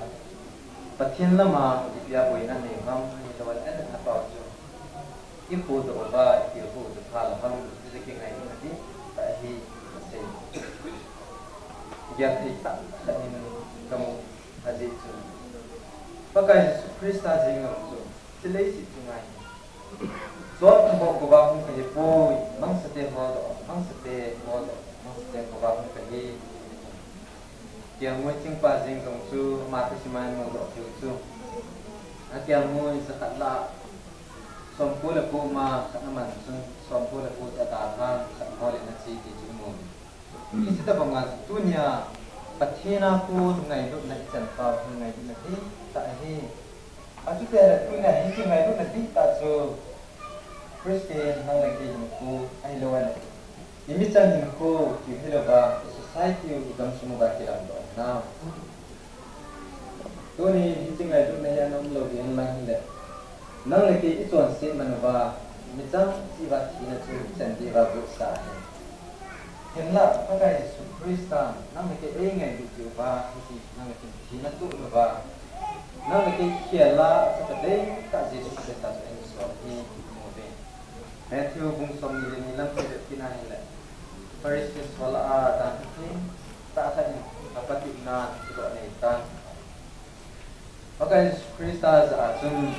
Pathen lama ipi a boina nei u ham, ahilou ahile, ana pao chu ikhudoh uva, itilkhou u chu pha lou ham, hiche kingailutna dihtah ahi, asei. Gel thei tah khat in kamu ajeh chu, Christa jing jong chu, hiche leiset chunga hi. Chonpha ho khovah hung kahi poi, mangsate ho doh, mangsate ho doh, mangsate khovah hung kahi. Kelngoi chingpa jing jong chu, ama thusim a imu doh theiu chu. Akelngoi jakhat lah a, somko le ko ma khat aman chun, somko le ko chu adalhan, khat hol in ache ti chu imu. Hiche tobang a tunia Pathen a kon ngailutna ichan pau hi ngailutna dihtah ahi. Achuti ahile tunia hiche ngailutna dihtah chu Christian nang le kei hinkho ahilou le, i michang hinkho tiu hilouva, i society u, i gamsung uva kilang doh ahi. Tuni hiche ngailutna hi ana umlou ding ahi lang hile, nang le kei i chonset man uva, michang cheh uva thina chu hichan diuva vetsah ahi. Hinla, Pakai Jesu Christa, nang le kei eingailut diuva, hiche nang le kei thina toh louva, nang le kei khel a, achapa deitah Jesu Christa chu ahin sol hi imu uve. Matthew bung somni le ni lam chu ivet kit na hile, Pharisee ho lah a dan theng tah khat in apatepna thudoh anei tan. Pakai Jesu Christa jah a chun,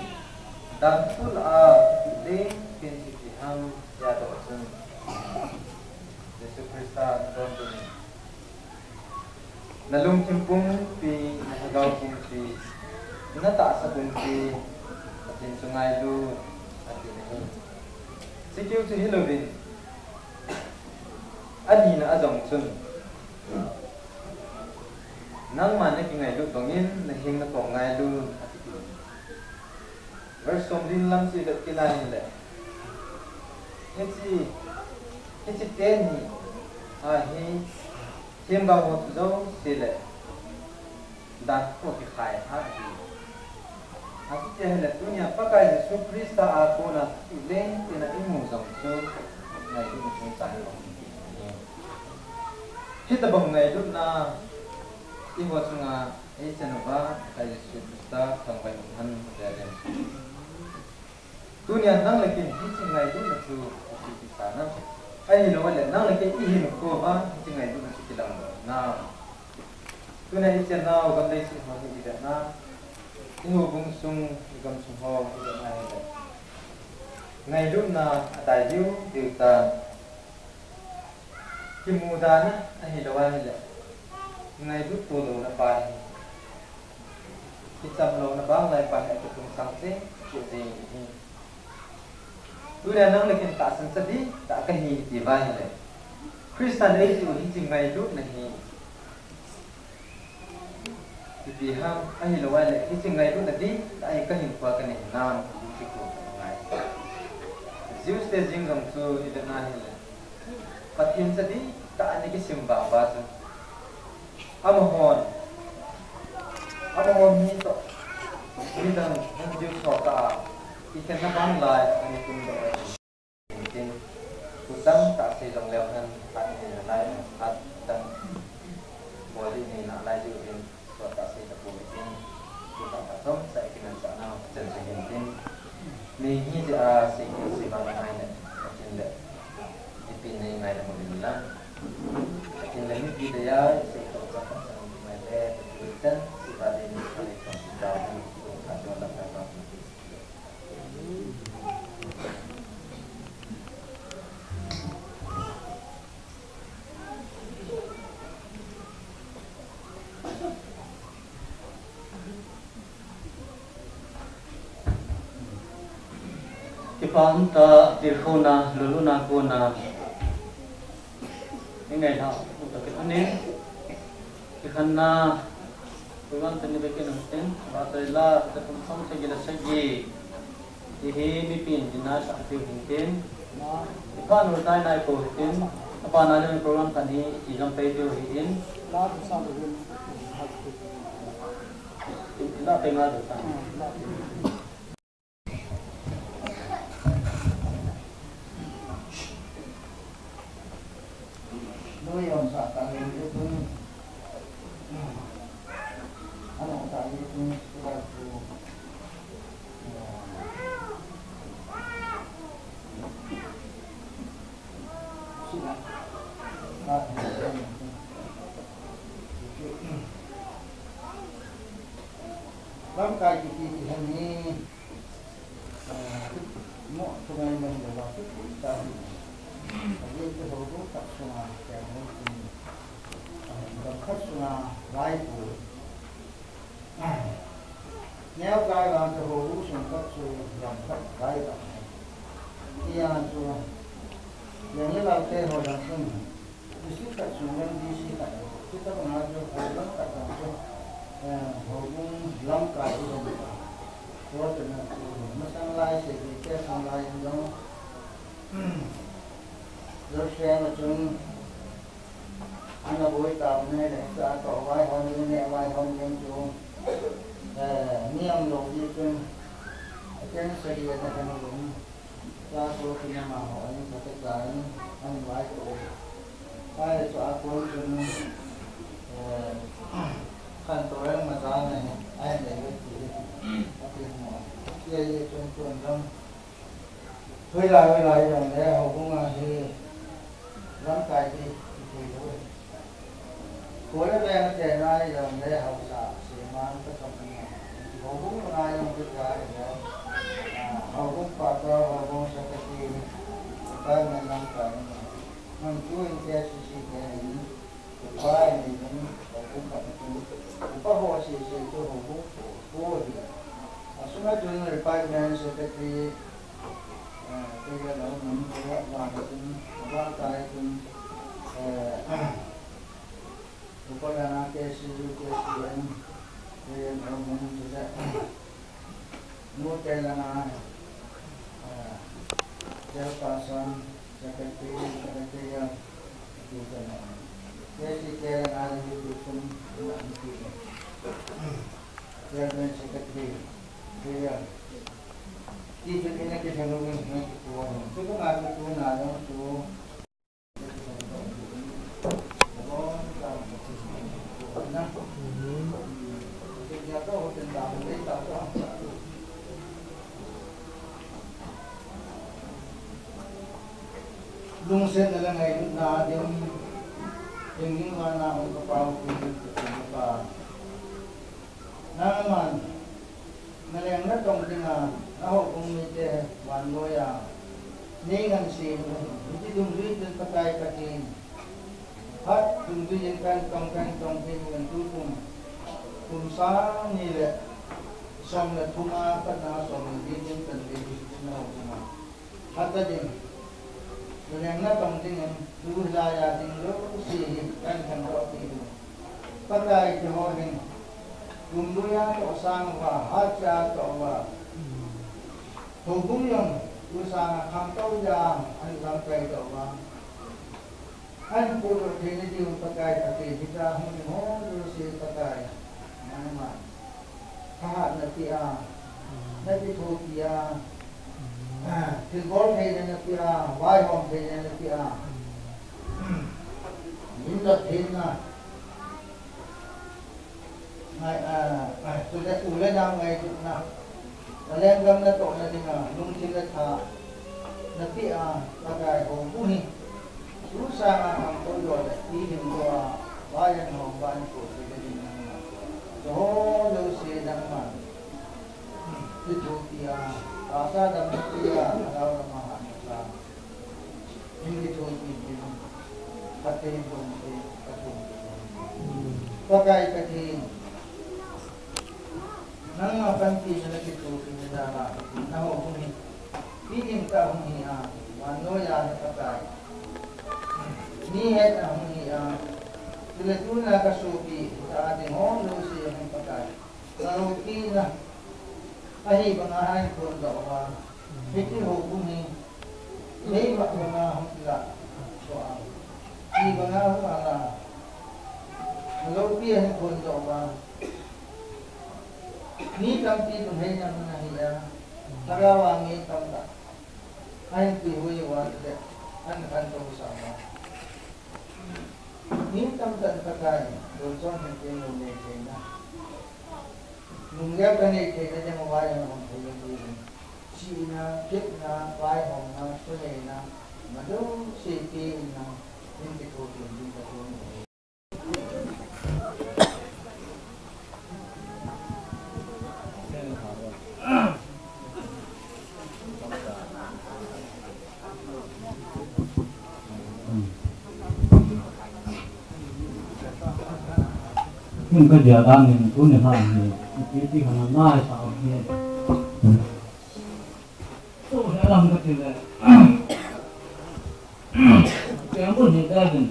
dan thudoh a thupeh leng pen chu ipi ham tia adoh chun, Jesu Christa nadon ding in, na lungthim pumpi, na lhagao pumpi, na tahsa pumpi, Pathen chu ngailu, ati ahi. Hiche keu chu hilouvin, anina a jong chun, nangma na kingailut bangin na heng na kom ngailu, ati. Verse somli lam chu ivet kit na hile, hiche, hiche teni ahi, themgao ho thu jouse le dan thuho kikhai ahi. Achuti ahile tunia Pakai Jesu Christa a kona thupeh leng pen a imu jong chu ngailutna chungchang ahi. Hitobang ngailutna eiho chunga eichan uva Pakai Jesu Christa thangvah in umhen, amen. Tunia nang le kei hiche ngailutna chu ipi ti sa nam? Ahilou le nang le kei ihinkho uva hiche ngailutna chu kilang doh nam? Tunia ichennau gam leiset ho hi ivet na, ihoubung sung, igamsung ho ivet na hile, ngailutna adai diu diu tan. Kimudan a ahilou ahile, ngailut to louna pa hi, kichamlouna banglai pa hi akitung sang cheh cheh jeng ahi. Tunia nang le kei tahsan cha dihtah kahi iti uva ahile, Christa in eiti u hiche ngailutna hi ipi ham, ahilou le hiche ngailutna dihtah hi kahinkho a kanei hinam, hiche khu kangai. Jews te jeng jong chu ivet na hile, Pathen cha dihtah ana kisim vang uva chu, amahon, amahon mi toh, midang non-Jews ho tah a kikhenna banglai ana tungdoh ahi. Tin, thu tamtah sei jongleu hen, phat inei nalai, phat dang bol ding inei nalai diu vin, sot tah sei tapou hitin, thu tamtah chomcha ikimanchah nau, chan chan hin tin. Mi hi jeh a sei kit sei vang ngai le, Pathen le, mipi in nei ngaidam uvin lang. Pathen le mipi dei a sei toh chomcha ngai le, Pathen chan, sei va dei ni, Pathen toh sei va dei ni, Pathen toh sei va dei ni. Kipa umtah, tilkhouna, lolhing a kona. Ingailhah u toh kilhon in, kikhenna program teni beh kinung tin, Vatalila, takum som sagi le sagi. Hihi mipi in dinner sah diu hin tin. Ipha nu tai nai ko hin tin. Apa na le program teni ijam pei diu hin. La pe nga diu tan. Lamkai kiti ti hen hi, Ajeh chu houbung khat sunga, kei houbung, ah, gam khat sunga lai pu. Neo kai vang chu houbung sung khat chu gam khat lai vang. Tia chu, Leng le Lau te ho jong chun, D C khat sung jong D C khat. Chuti banga chu houbung khat vang chu, eh, houbung lamkai hi jong ta. Tua chu na chu masang lai se, te sang lai jong. Joshua ma chun, Ana boi tau ne le, cha to vaihom ding ne, vaihom ding chu, eh, niam lou ding chun, aken sagi ana kan lum, cha to kinama ho, ani kata cha ani, ani vai to. Vai cha to chun, eh, kan to rang ma cha ne, ai ne ve ti, ati mo. Ye ye chun chun dong. Hoilai, hoilai jong le, houbung a hi lamkai hi, hi thei lou. Kho le veng a chena jong le, haosa, seman, ka chom ni. Houbung a jong chu ka hi le, ah, houbung pa to, houbung secretary, ka men lamkai ni. Nang chu in K C C te in, Upa nei in, houbung khat a chun, upa ho sese chu houbung ho, ho hi. Asunga chun department secretary, eh, te ga lo nang ko ya wa chun, wa tai chun, eh, upa langa K C U, K C M, te ga lo nang ko ya. Nu te langa, ah, chairperson, secretary, secretariat, tu te langa. K C K langa le tu tum, na tu. Chairman, secretary, secretariat. Ti tu ina ke thang lu ngi tu. Tu ko na tu na jong tu. Lungsetna le ngailutna ding, ding ding vana hung ka pau pi, ka pa. Nangman, na leng na tong dinga, na houbung mite vannoi a, nei ngansi, hiti dungjui tin Pakai Pathen. Hat dungjui in kan tong, kan tong, hin ngan tu kum. Kum sang ni le, som le thum a, pat na som le li tin kan le, na houbung a. Hata ding. Leng na tong ding in, tu hilai a ding jouse hi, kan kan to ti ding. Pakai keiho hin, kum lui a toh sang uva, hat cha toh uva. Houbung jong, tu sang a khangtou jam, an lamkai toh uva. An pudoh theina diu Pakai Pathen, hitia hung ding ho jouse Pakai. Nangman. Thahat na peh a, na kithopi a, ah, thilbol theina na peh a, vaihom theina na peh a, min lot theina, ngai, ah, ah, chule u le nao ngailutna, na lenggam natohna dinga, lungthim le tha, na peh a, Pakai houbung hi, tu sanga khangtou jo le, ti lim jo a, vai an hom, vai an ko, ti le ding nangma. Jouse nangman. Kithopi a, tahsa dam na peh a, lhagao lama hatna sa. Hin kithopi tin, Pathen bol te, Pathen bol te. Pakai Pathen. Nangma panpina le kithopina jal a, na houbung hi. Pilhing tah hung hi a, vannoi a na Pakai. Mi hetna hung hi a, chule tuna ka sopi, ka ding ho jouse hung Pakai. Ka loupina, ahi banga ahin phondoh uva. Hiti houbung hi, nei vah banga hung kilah, so a. Hi banga hung ala, ka loupi ahin phondoh uva. Mi tampi lungheina mun ahi a, lhagao a mi tamtah ahin puihui uva le, ahin khantou sah uva. Mi tamtah in Pakai, lungchon hin teng lou nei theina. Lunggel ka nei theina ding uva jong hung thei ding. Chihna, thepna, vaihomna, thuneina, ma jouse pe in nang, in kithopi ding ka thum. Kum ka dia dan in tuni hla hi, ipi ti khan a nai sa hi. So, he lam ka ti le. Keng bul hi te din.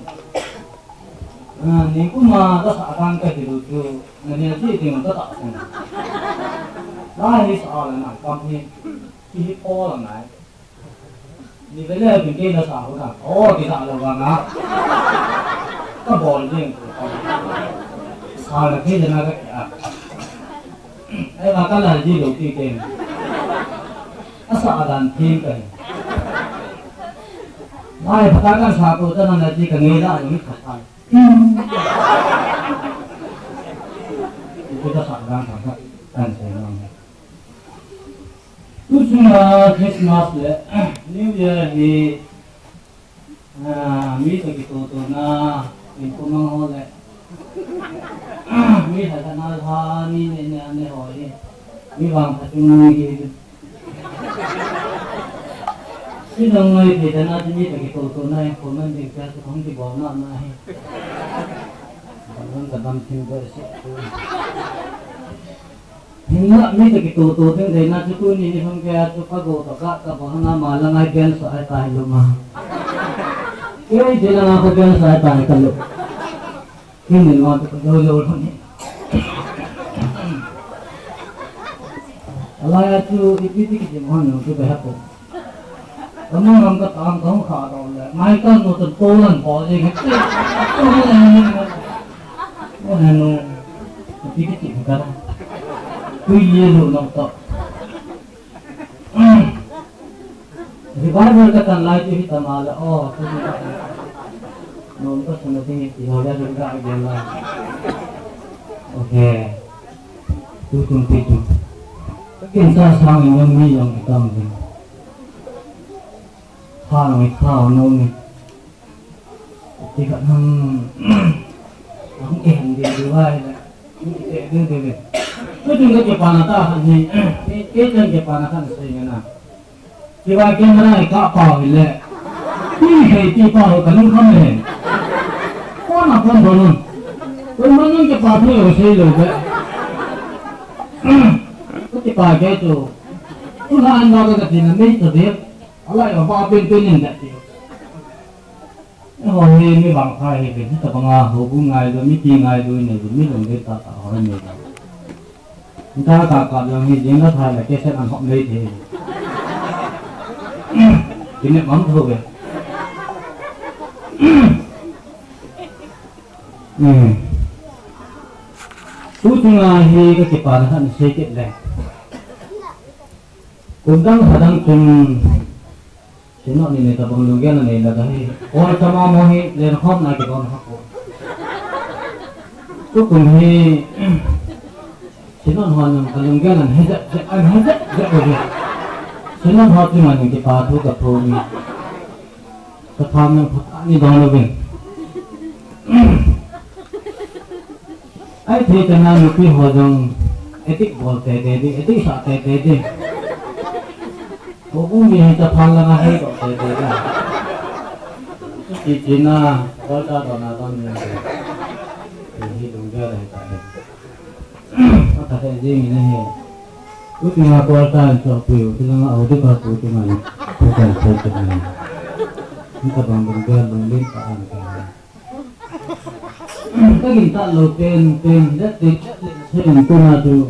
Ah, ni kuma ka sa dan ka ti lu chu, na ni ti ti ka ta. Lai hi sa la na kam hi, ki hi po la nai. Ni vele bin kei la sa ho na. Oh, kei sa lo vang a. Ka bol ding. Sa la kei na ka kei a. Ai, va ka la ji lo kei kei. A sa dan kei kei. Mai pha ka sa ko ta na na ji ka ngei la ni kha kha. Kei ka sa dan ka ka. Kan se na. Tuchunga Christmas le New Year hi, ah, mi toh kitoh tohna, in kumang ho le, mi lha lha na lha, mi ne ne ne ho hi, mi vangpha chung mi hi. Chinong noi thei dana chu mi toh kitoh tohna, in kumang ding pia chu hung kibol na na hi. Bang ka dam thim ko se. Hinla mi toh kitoh toh ding dei na chu tuni ni hung kei a chu ka go toh ka, ka bol hana ma la ngai pian sa ai tai lum a. Kei je la nga ko pian sa ai tai ka lum. Kei ni ma toh ka lo lo lo ni. Alai a chu ipi ti ki jim hon lo chu ka ha ko. Ka mang lam ka tang ka hung kha dau le. Ngai ka nu tan to lan po je ngai. To lan ni. Mo na nu. Ti ti ti ka. Tui ye lu no to. Revival ka tan lai ti hi ta ma la. Oh, tu ni ka. No ka sun na ti ni ti ho ya ka ga ge la. Okay. Tu tum ti tu. Ka kin sa sang ni mi yong ki tam ni. Thao ni, thao no ni. Ti khat ham. Ahung kei han ding ding vai le. Kei ding ding le. Kei ding ka kipana tah khat hi. Kei, kei chan kipana khat sei nge na. Kei va camera i kah pau hi le. Ti sei ti pau ka lungkham le. Kona kon don un. Kon don un kipa thu sei lo be. Ka kipa kei chu. Tu la an ba ka ti na mei to de. Alai va ba pen pen in da ti. Ho hi mi vangpha hi, hi tabang a houbung ngailu, mipi ngailu nei, mi lungdei tah tah ho nei. Nta ka ka jong hi jing la thai la cassette an hop nei thei. Kine mang tho ve. Hmm. Tuchunga hi ka kipana khat sei kit le. Kum dang lha dang chun Synod ni nei tabang lunggel anei la ahi. Oi, chama mo hi lenkhom na kidon ha ko. Tukum hi Synod hon jong ka lunggel an he jep jep, an he jep jep ahi. Synod ho chunga jong kipa thu ka thum e. Ka tham jong phatah in don uvin. Ai, thei chana nupi ho jong addict bol tei tei ding, addict sah tei tei ding. Houbung mi hi chaphan langa heidoh tei tei ding. Chuti china, altar dona don ding. Hi lunggel ahi tai. Atha thei jing in ahi. Tuti na altar in chohpeh u, tilanga audi pa tu tu ngai. Tu kan thei tu ngai. Ni tabang lunggel lunglen tah in ka. Ka gingta lou pen pen, let pen, let pen, sei in tuna chu.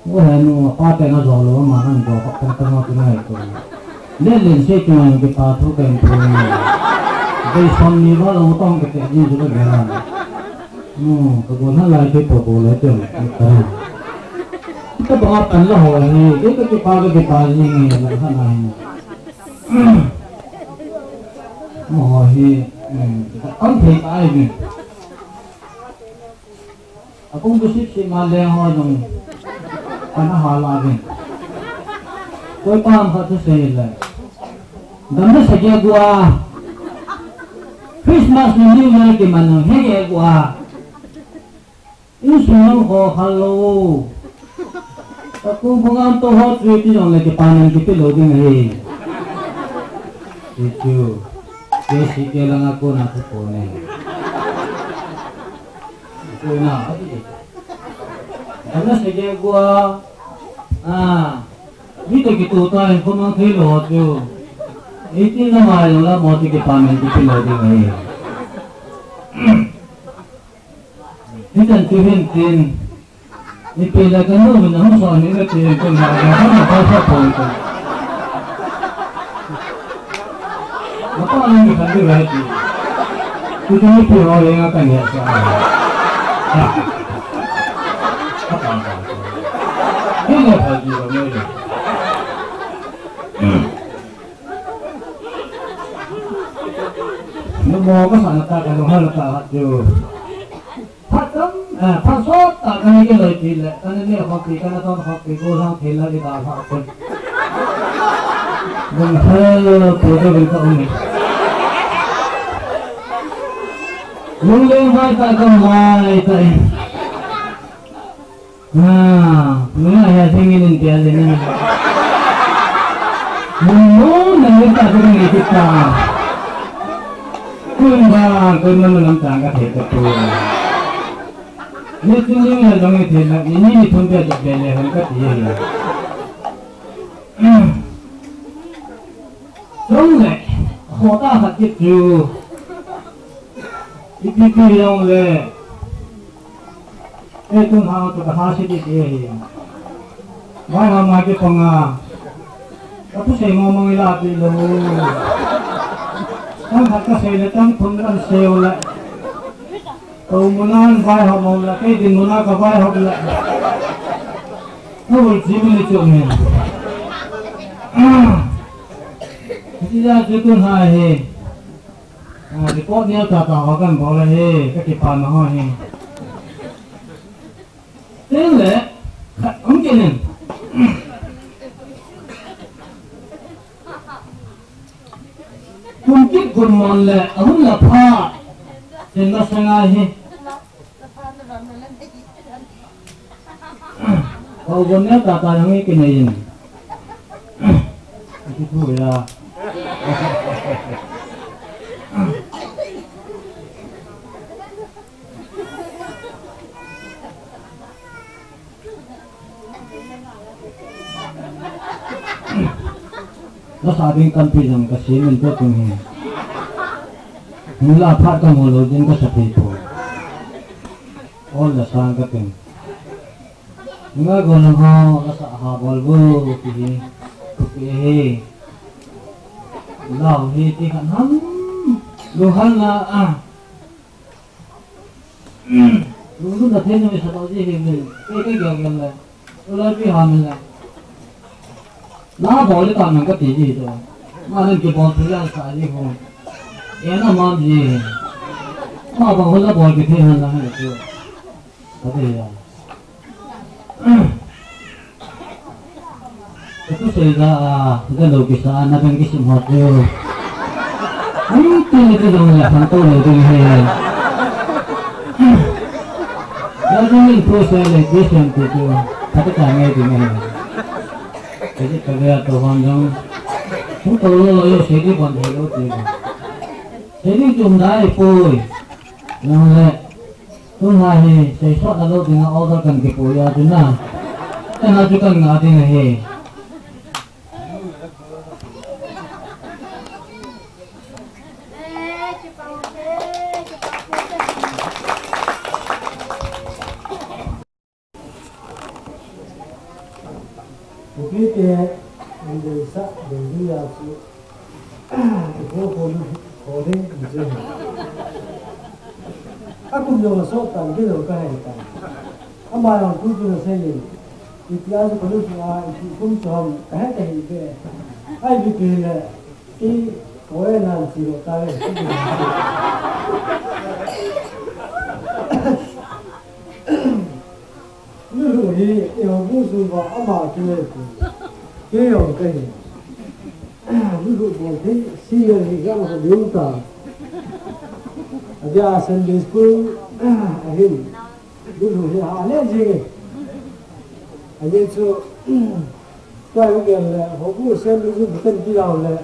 Wo he nu, pa pen a jo lou, ama nan jo, pa pen tama tu nai tu. Let len sei tu ngai, kipa thu pen thu ngai. Dei som ni va lou tong ka te jin chu ka gela. Nu, ka go na lai pe po po le pen, ka. Ka ba pan la ho ni, dei ka kipa, ka kipa ni ngai, la ha nai. Mo hi, um, ka tam thei ta ai ni. Akung tu sip sip ma leng ho jong. Kana ha la vin. Koi pa ham khat tu sei le. Dam na sa ge gua. Christmas ni New Year kiman he ge gua. Insung jong khokhal lou. Takung phung am to ho chu ti jong le kipa nan kipe lou ding ahi. Ti chu. Kei si kei langa kona thu po ne. Tuna, ati. Kana sege gua. Ah. Mi to kitu ta in ko mang thei lo chu. Eighteen na mai lo la mo ti ki pa men ti lo ding ai. Ni tan tu hin tin. Ni pe la kan lo na hung so ni la ti ko na na na pa sa po ko. Mapa ni kan di rai ti. Kutu ni pu ho le nga kan ya sa. Ni le pa di ro ni. Ni mo ka sa na ta ka lo ha la ta ha ju. Phat tam, eh, phat sot tah kana kiloi pi le, kana ne khom pi, kana ton khom pi, gollhang thei la i da pha kun. Bung thei pu te bung ka um ni. Lungleng vai tah ka mai tah e. Ah, nunga he thing in in tia le ni. Mun mun na ni ta ko ni ti ta. Kun ba, kun man lam tang ka thei ka tu. Ni tin ni na dong ni thei na, ni ni ni thum pia tu pia le han ka ti ni. Chule, khota khat kit chu. Ipi pi jong le. Ei tun hao chu ka ha se ti ti hi. Vai ha ma ki panga. Ka pu sei mo mo ila ti lo. Tang khat ka sei le tang thum le an sei le. Ko muna an vai hop mo le, kei din muna ka vai hop le. Ka ul ji mi ni chu mi. Ti ja chu tun ha hi. Ah, report neo tata ho kan bol ahi, ka kipana ho hi. Tin le, khat um kit in. Kum kit gun mon le, ahun la pha. Tin la sanga hi. Kau gon ne tata jong ikinei in. Ikitu ya. Lasa ding tampi jong ka sem in tua tung hi. Nula phat ka mu lou ding ka sa thei poi. Ol la sang ka ting. Nga go lang ho, lasa ha bol bu, ti hi. Ti hi. Lau hi ti khan ham. Lu han la, ah. Lu lu na thei no sa tau ji hi ni. Ke ke gel gel la. Lu la pi ha mi la. Na bol le ta nang ka ti ji to. Ma nang ki bol tu ya sa ji ho. E na ma ji. Ma ba ho la bol ki thei han la ha tu. Ka ti ya. Ka tu sei da, a, da lo kisa, na dang kisim hot yo. Ai, tu ni tu dong la, han to lo ding he. Da dong in tu sei le, kisim tu tu, ka ta ka ngai ding he. Ka ji ka ga to han dong. Tu to lo lo yo, sei di bon he lo tu. Sei di tum dai poi. Nang le. Tun ha hi, seisot na lou dinga order kan kipui a, tun na. Tena chu kan ngah ding ahi. Kuki te, an deisah, dei ding a chu, kho kho ding, kho ding, ti chu. A kum jong a sot tan, kei jong ka hei tan. Ama jong tu tu na sei in, itia chu ka lut a, iti kum chu ham, ka he ka hi ve. Ai bi pi le, i, ko e nan chi lo ta le. Lulu hi, eiho bu sung uva ama kile pu. Kei jong kahi. Lulu bol thei, senior hi jong ka lum ta. Adia Sunday school, ahin. Lulu hi ha le jing e. Adia chu, tua hi gel le, hobu Sunday school buten pi lau le.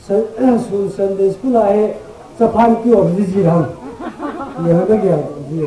Sun-, sun Sunday school a hi, chaphan ki om ji ji lau. Ye ha ka gel ji.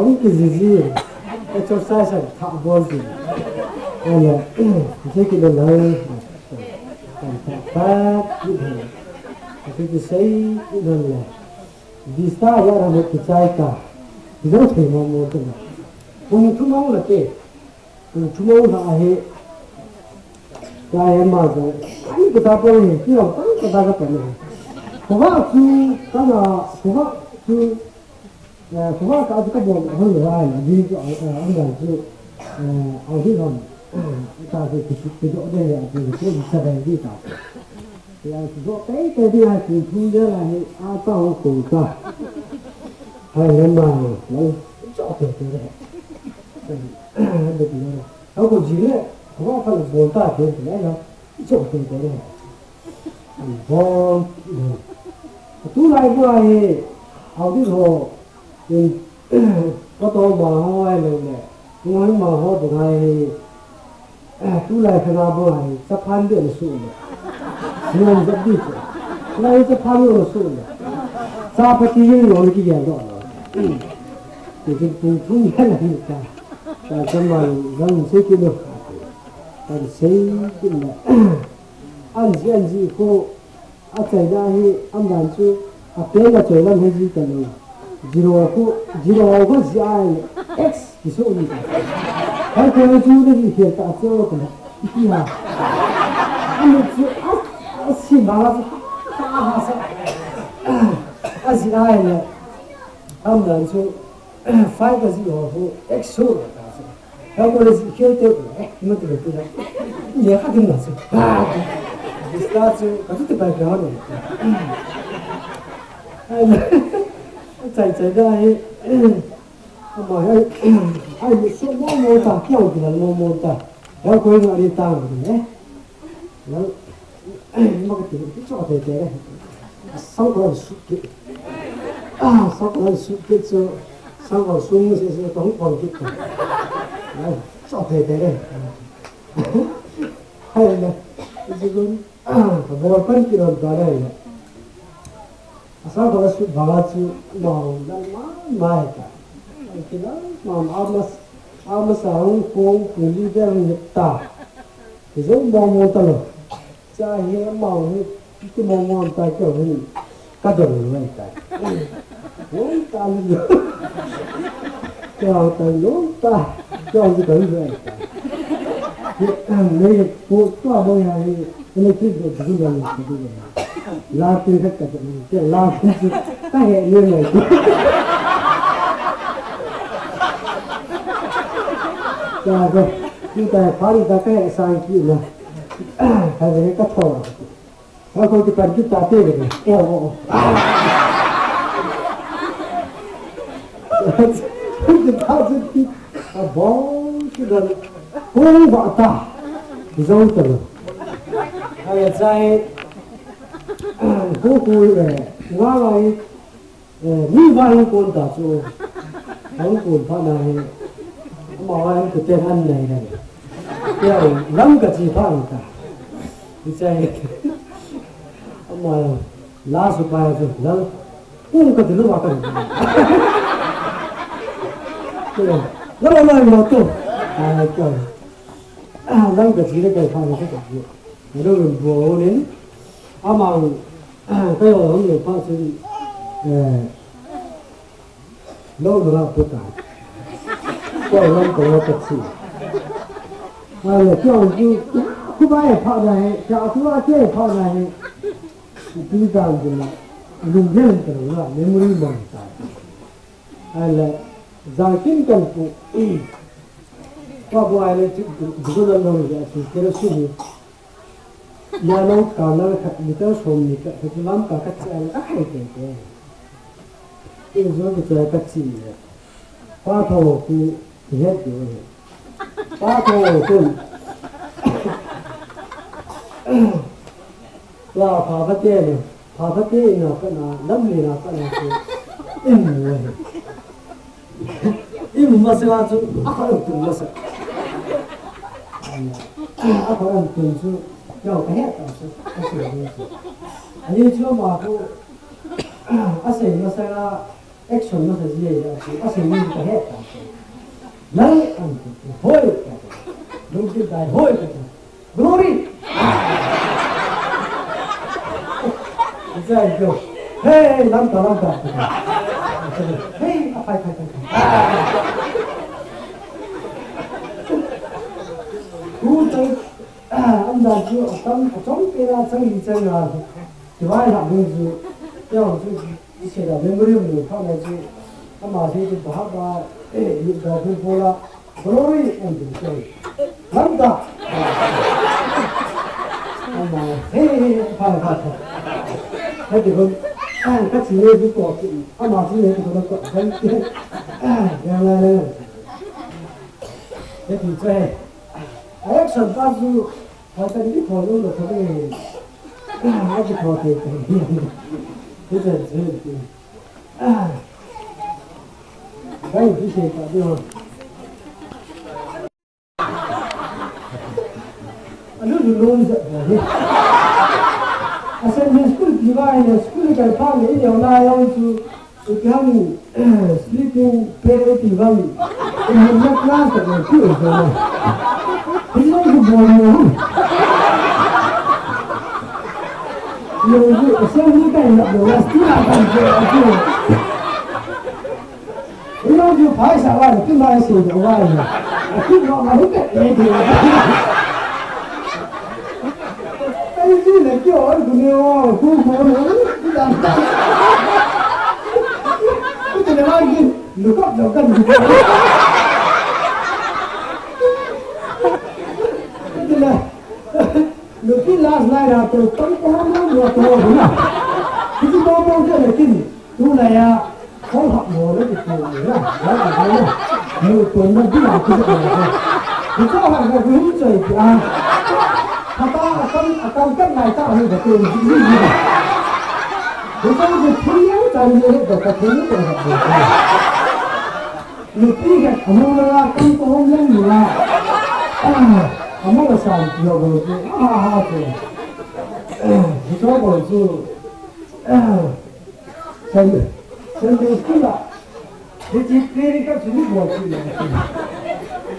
hung kijiji. Exercise a thah bol ji. Ala, je ki le lai. Kan thah thah ki le. Ki ki sei ki le lai. Vista ya ra mo ki chai ta. Ki jo thei mo mo te. Kung thu mo la te. Kung thu mo la he. Ka e ma ko. Ani ko ta ko ni, ki lo ta ko ta ko ni. Ko ba chu, ka na, ko ba chu, eh, ko ba ka chu ka bo ho lo ai, ni chu, eh, ang ba chu, eh, au di ram. Ta chu ki ki do de ya, chu ko sa de di ta. Yang su zo tei tei ding a, kum thum vel a hi a ta hong kong ta. Hai le ma, nang cho tei tei le. Hau ko ji le, hau ko le bol ta tei tei le, cho tei tei le. Bol. Tu lai bu a hi, hau di ho. Ka to ma ho ai lo le. Tu ho ma ho bu ai. Tu lai ka na bu ai. Sa phan de su le. Ni an de di. Lai sa phan de su le. Sa pa ti yin lo ki ya lo. Ti ki tu tu ya la ni ka. Sa sa ma lo se ki lo. An se ki lo. An ji an ji ko. A chaina hi, aman chu, a pen a choi lam hi ji ta lo. Zero ko, zero ko ji ai le, X ki so ni ta. Hai ko ni chu ni hi ta che o ta. Iti ha. A ni chu, a, a si ma la chu, ha, ha, sa. A ji ai le, aman chu, five ka ji ho ko, X so ta sa. Hei ko le ji khel te ko, eh, ima te ko la. Ye kha dim na se. Ba. Dista chu, ka tu te ba ga ne. Ai na. Chai chai da he. Ama he. Ai, mi so mo mo ta, kya ho la mo mo ta. Hei ko na ri ta ne. Nang, ma ka ti, ti cho tei tei le. Sang ko su ki. Ah, sang ko su ki chu, sang ko su mu se se tong ko ki. Nang, cho tei tei le. Hai le. Ji gun, ah, ka bol pan ki ron ta le. Asa ko la su banga chu mau la ma mai ta. Ai ki la ma ma mas, a masa hung kong pu li de hung ta. Ki zo mo mo ta lo. Cha hi mau hi ki mo mo ta ki hung ka do lo ai ta. Hung ta lo. Ki hung ta lo ta. Ki hung ta lo ai ta. Ki, ah, nei pu tua mo ya hi. Electric bill chu dang chu dang. La tin khat ka dang, ke la tin chu ka he le le. Ka ko, tu ta pa ni ta ka he sang ki na. Ka le ka tho. Ka ko ki pan ki ta te le. Oh, oh, oh. Ki ta chu ki, a bong ki dang. Kong ba ta. Ki zo ta lo. Ai, chai. Ko ko, eh, nga lai, eh, mi va hung kon ta chu. Hung kon pha na hi. Ama va hung ko ten an nai na. Ya, lam ka chi pha ta. Ni chai. Ama la su pa chu, la. Kum ka ti lu wa ka. La la la ma to. Ai ka. Lam ka chi le ka pha na ka. Lo rin bo nin. Ama, ka yo hung le pa sin, eh, lo lo la pu ta. Ko lo ko lo ta chi. Ai, kyo ju, ku ba e pha na he, kya ku ba ke pha na he. Ti dan de la, lu de ta la, memory bang ta. Ai le, za kin kan pu. Ko bu ai le, ti, ti, ti ko lo lo ya, ti ke lo su ni. Lamka lam khat meter som ni khat, khat lamka khat cha la ka hai te te. In zo ki cha ka chi le. Pa tho ku het de. Pa tho ku. Wa pa ba te le. Pa ba te na ka na, lam ni na ka na ku. In mo he. I mu masa la chu, a khut an tun masa. A khut an tun chu, kyo ka he ta chu, a sei chu. Ani chu ama khu, a sei masa la, action masa ji ya chu, a sei ni ka he ta chu. Nai an tun, hoi ka ta. Lungkim tai, hoi ka ta. Glory! Hey, lamka, lamka. Hey, apai, apai, apai. Hu chang, amdan chu, atam, achom pena chang li chang a. Kivai la ding chu. Yau chu. Isei da memory mu pha na chu, ama sei chu ba ba, eh, ni da bu bo la, glory and the joy. Lamda. Ama, hey, hey, hey, pha, pha, pha. Hei ti kon, ah, ka chi ne bu ko ki, ama chi ne ti kon ko, hei ti. Ah, ya la la. Hei ti che. Action pa su, pa ta ni ko lo lo ko ni. Ah, ki ko te te. Ni che che ti. Ah. Kai ti che ta ni ho. Alu lu lom ja ba he. Asa ni school ti ba ni school kai pa ni ni na yong chu. Ipi ham, sleeping period ti ba ni. Ipi ham na class ta ni ti o ja na. Ipi ham ku bo ni. Ni ku asa ni kai na bo wa school a kan je a ti. Ina ju phai sa wa, tu mai se ja wa. Aku ma ma hu ke e de. Ai ji le kyo ar gu ne o, ku ku ne o, ku dan dan. Ku te le wa ji, lu ko lu kan ji. Ku te le. Lu ki last night a to, tam ko mo mo to na. Ku ji mo mo je le kin. Tulai a, kong hap mo le ti tu ni na, na ti na. Mu tu na di na ti na. Ti cha ha ga gu hin choi ti a. Hata akam, akam kan nai ta hu ga tu ni ni ni. Ti cha gu thu yang cha ni le ga ka thu ni ko ha. Ni ti ga amu la kam ko hom yang ni la. Amu la sa yo go ti. Ha ha ha ti. Ti cha go ti. Sunday, Sunday school a, hiche clerical chu ni bol chu le.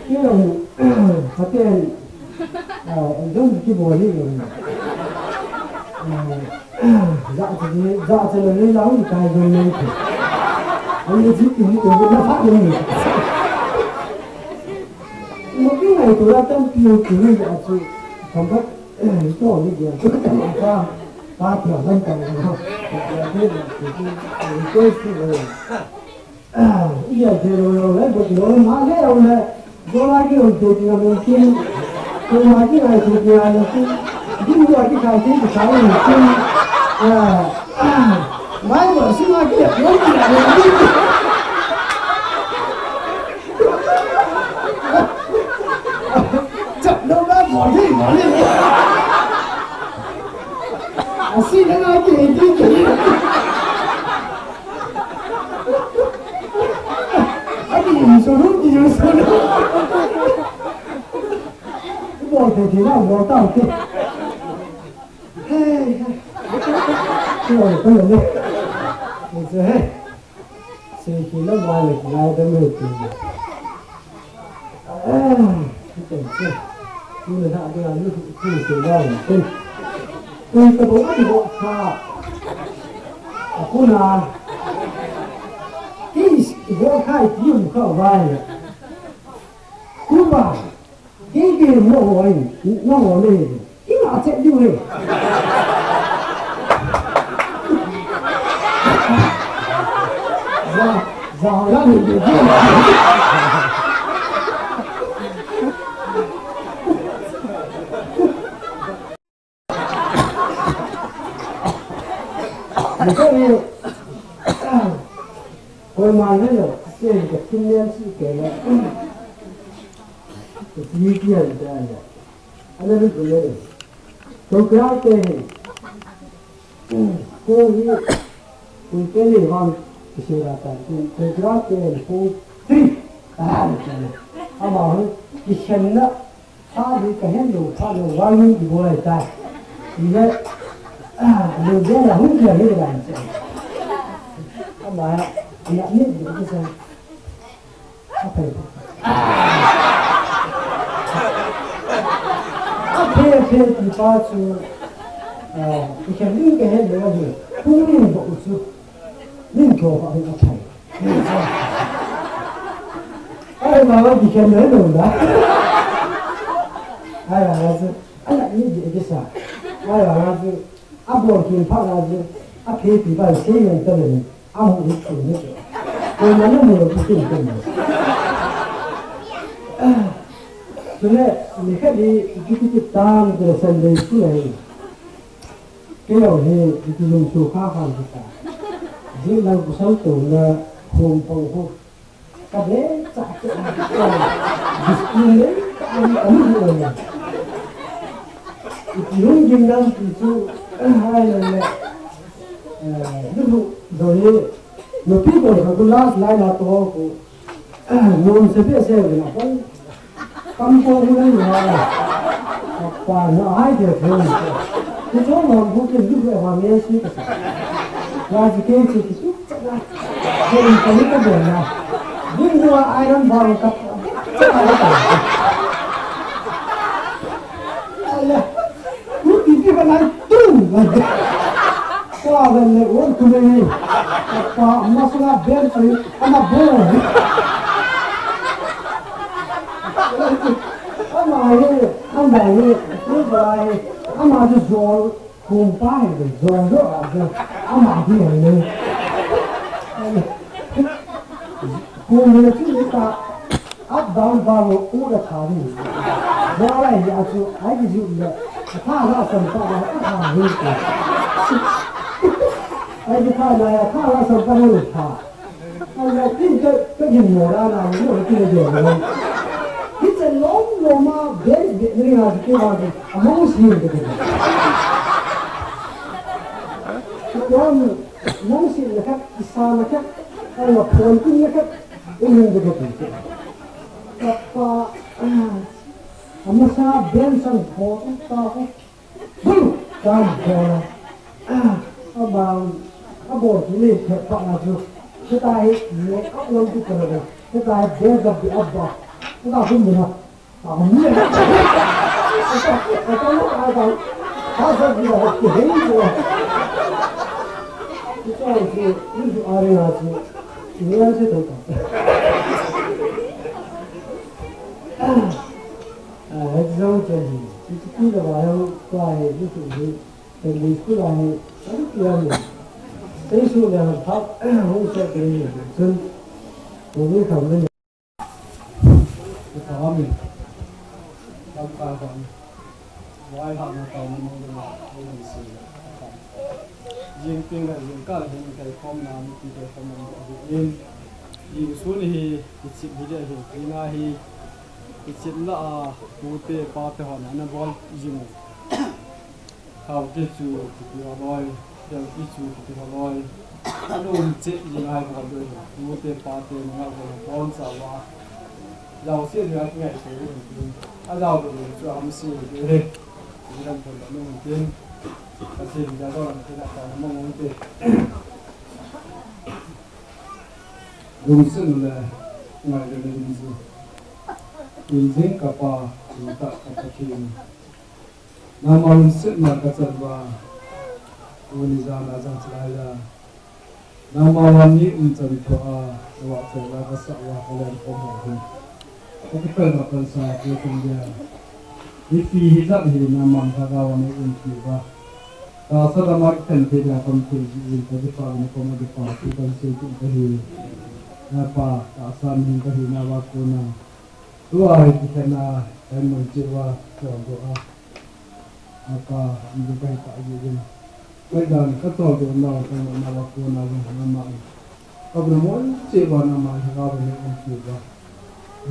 Kila mu, paten, ah, exam ki bol ni le. Ah, ja chu ni, ja chu le ni la un kai don ni. Ani ji ki ni ko na pha ni. Mo ki ngai tu la tam pi ki ni ja chu. Kam ba, to ni ja chu kam ba. Pa tua lam tang ho. Request ti ho. Iya de lo lo le, bo lo ma le lo le. Bo la ki lo de ti lo ki. Ko ma ki ai ti ti lo ki. Din lo ki ka ti ti ka lo ki. Ah. Mai bo si ma ki lo ki. Chap lo ba bo ni bo ni. Asi na na ki ti ti. Aki ni so lo ki so lo. Bo te ti na bo ta ti. Hey. Ko ko le. Ni se he. Se ki la ba le ki la da me ti. Ah, ki te se. Ni le ha de a ni ki se la. Ko ko bo ki bo ha. A ko na. Ki bo ha ki um ka ba ya. Kuba, kei kei mo ho ai, na ho le. Ina che diu he. Za, za la ni de. Ni ko ni, ko ma ni lo, se ka tin ni si ke la. Ko ti ni ti an da ya. Ana ni ko le. Ko ka te he. Ko hi, ko ke ni han, ki se la ta. Ko ka te he, ko ti. Ah, ama ho, ki shen na. Pha di ka hen lo, pha lo, wa yin di bo lai tai. Di le, ah, lo de la hu de le dan che. Ama ya, ya ni di ki sa. A phe. A phe, a phe ti pa chu, ah, ki hen lo ka hen lo hi. Hu ni bo chu. Nin ko pa a phe. Ai, ma, ma, ki khen le lo da. Ai, ma, ma, chu. Ana ni di ki sa. Ai, ma, ma, chu. A bol kin pha la chu. A phe pi ba se yong ta le. A mu ni chu ni chu. Ko ma ni mu lo ki kin kin. Chu le, ni kha di ki ki ki tam de Sunday school le. Kei jong hi, iti jong chu kha khan hi ta. Jing lang kusal to na hom pang ho. Ka de cha cha. Discipline le ka ani ka ni ho le. Iti hung jing lang ti chu, ai le le. Eh, lu lu do ye. No pi ko ka ku last line a to ko. Nom se behseh uvin a, koi kam ko hu nai na. Apa na ai de ko. Ni ko nom hu ke lu ke ha me si ka sa. Ya ji ke ji ki tu cha na. Ko ni ko ni ka de na. Din dua ai ram ba ka. Cha na ka. Ala. Ku ti ti ka nai tu. Ka ven le won ku le ni. Apa masala ben tu ana bo. Ama hi, ama hi, tu ba hi, ama tu zol, kum pa hi, zol zol a zol, ama hi le. Kum le tu ta. Up down ba wo u da tha ni. Wa la ya chu ai ki ju le. Tha la san pa la tha ni. Ai ki tha la ya tha la san pa ni tha. Ai ya tin ka ka ni mo la na ni mo ki le de. Ki che lom lom ma be be ni ga ki wa ki. A mo si ni de. Ko mo si le ka ki sa na ka. Ai la pon tin le ka. U ni de de. Kapa, amasa bensan ho ta ho. Bulu, kan bola. Abang, abor tu ni pa na tu. Kita hi, ni abang tu kena. Kita hi bensan di abba. Kita pun benar. Amin. Kita lu ada. Pasal kita waktu ini tu. Kita itu, itu area tu. Ini aja tu. Ah, exam chal hi. Iti ki la ba yo, to ai, ni tu ni. Primary school a hi, ani ki ani. Sai su le ha, hung se ke ni. Sun. Ko ni kam ni. Ko ta mi. Kam ka kam. Wai ha na ta ni mo na. Ni si. Jing ting la jing ka jing kai khom na mi ki kai khom na mi. Jing sun hi, ichip hi le hi. Jing a hi. Ichip la a, pu te, pa te hon, ana bol jing. Thao te chu, kiti ho loi, tel te chu, kiti ho loi. Anu che, jing ai bol doi. Pu te, pa te, na bol, bol sa wa. Lao se ni a ngai se ni. A lao doi chu, am se ni. Ni ram thon anu tin. Ka se ni da lo lam te na ka mo mo te. Lungset le ngai le le ding chu. Injing ka Pa, inta ka Pathen. Nangma lungsetna ka chan uva, tuni jan a jong chulai a. Nangma vannoi umchan thoa, navahchoila kasah uva, kalen khom ho hi. Ka kipelna pansa, ka tum dia. Mipi hijat hi nangman lhagao a nei umpi uva. Tahsa lama kithen thei dia khom thei jin, ka kipah na koma kipah thu kan sei kit kahi. Na Pa, tahsa mihem kahi nauva kona. Tua hi kithen a, kan mun cheh uva, chol doh a. Na Pa, mihem kahi tah jeh in. Koi dan ka chol doh nau, ka mun nauva kona jong nangman. Ka bul mun cheh uva nangman lhagao a nei umpi uva.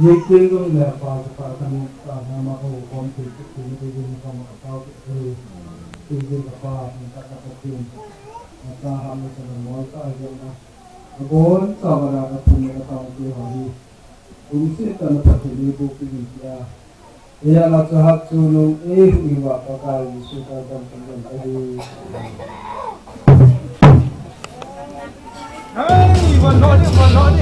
Ye ken jong le Pa, ka Pa ka nu ka nangma ka hou khom thei kit thei na ding in ka ma ka pao kit thei. Thei ding ka Pa, na ka ka Pathen. Na ka ha le ka na mol ka a jong na. Ka bon sa ba da ka thum le ka tao te ho hi. Lungset tah na Pathen in eiboh peh in tia. Eia la chahat chu nung ei hu hi uva Pakai Jesu ka dam kan dam ka hi. Hey, one not, one not.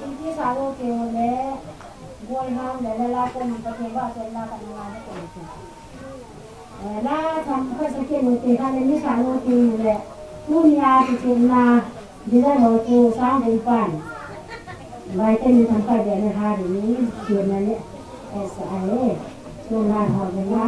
Iti sa lo te le, boi hang le, le la ko mun pa te ba te la ka na la ko te. Eh, la tham kha sa ke mo te kha le mi sa lo te le. Tunia ti ti na, di la lo tu sang dei pan. Vai te ni tham kha de le ha de ni, ti na le. Eh, sa ai. Tu na ho de na.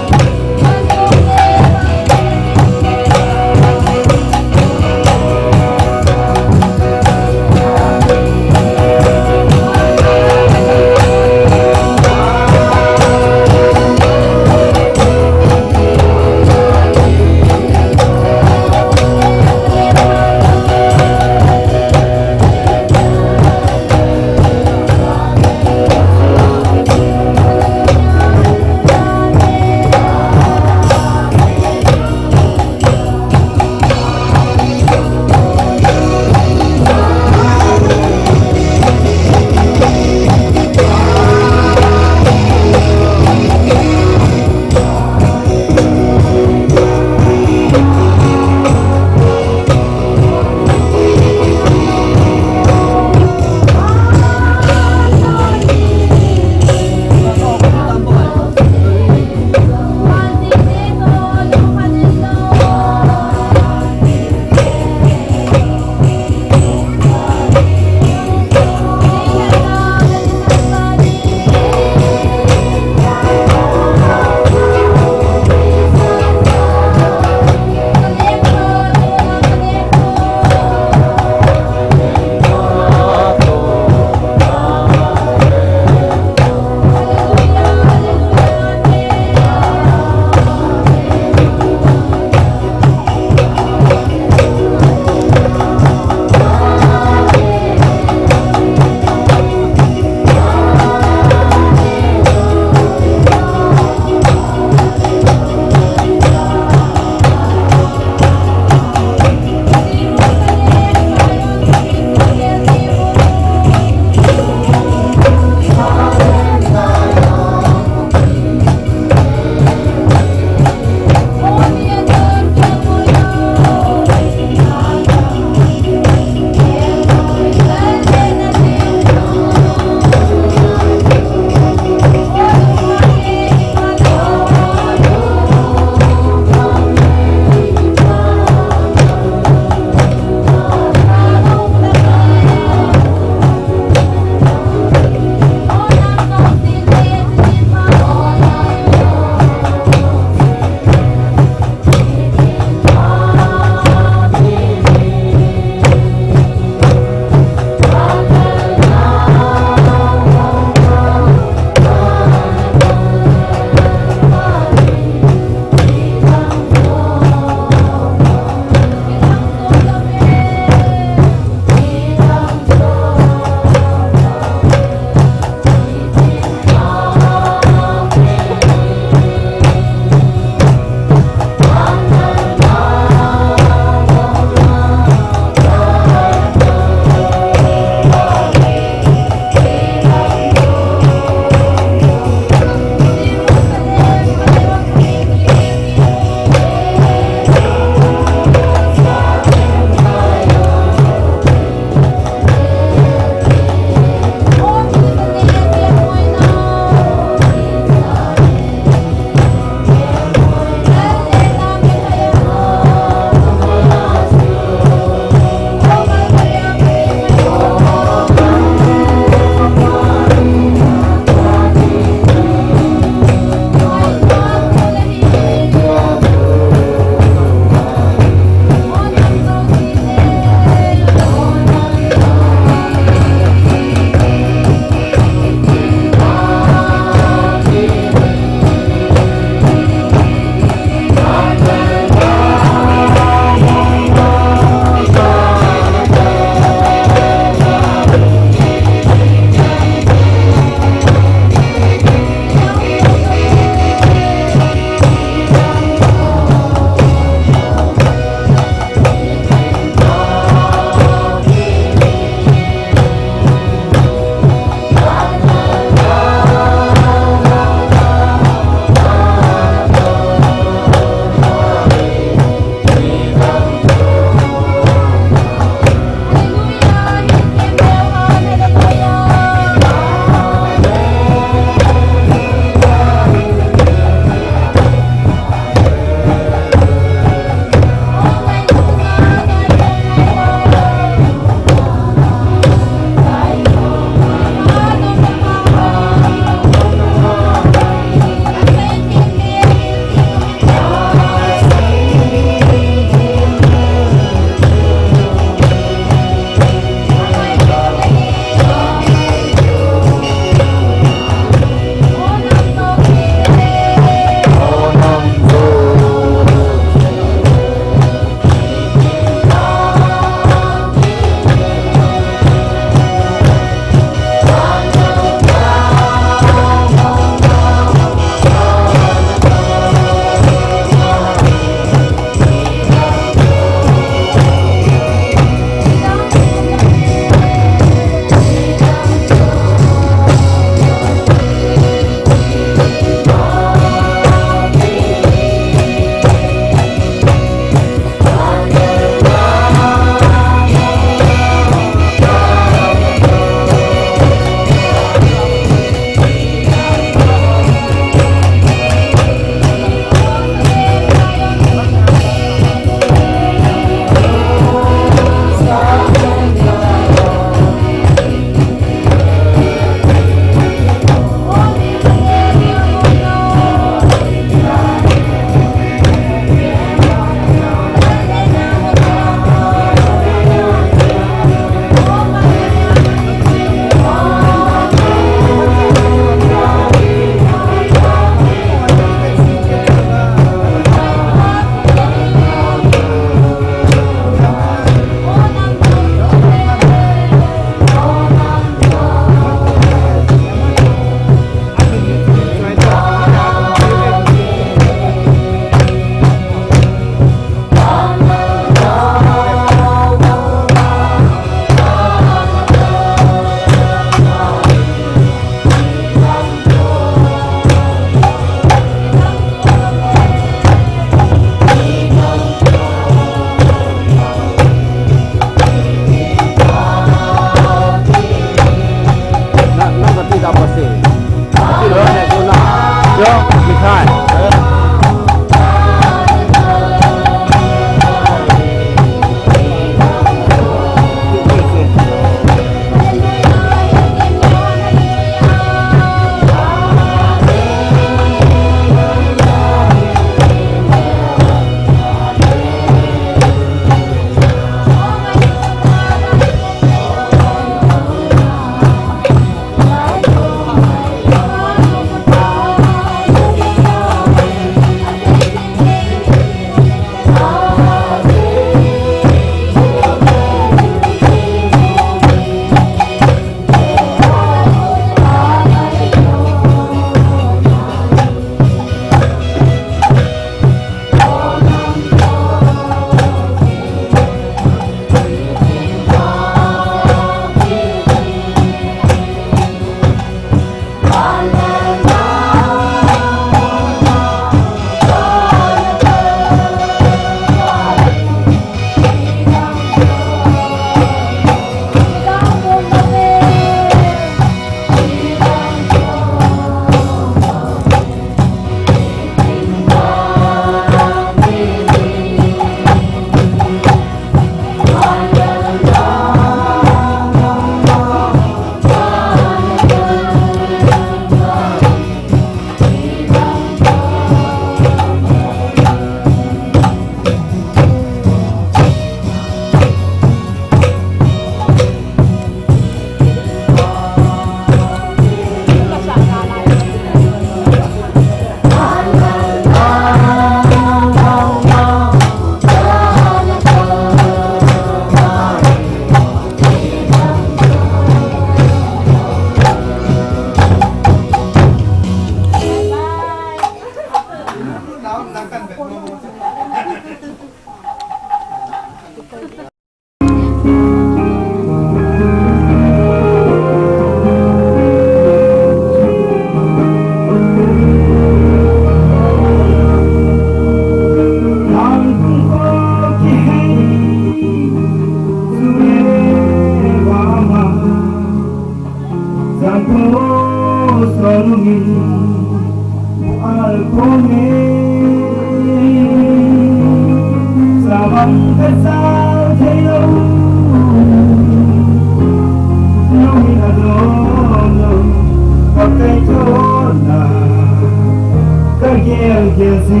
Ang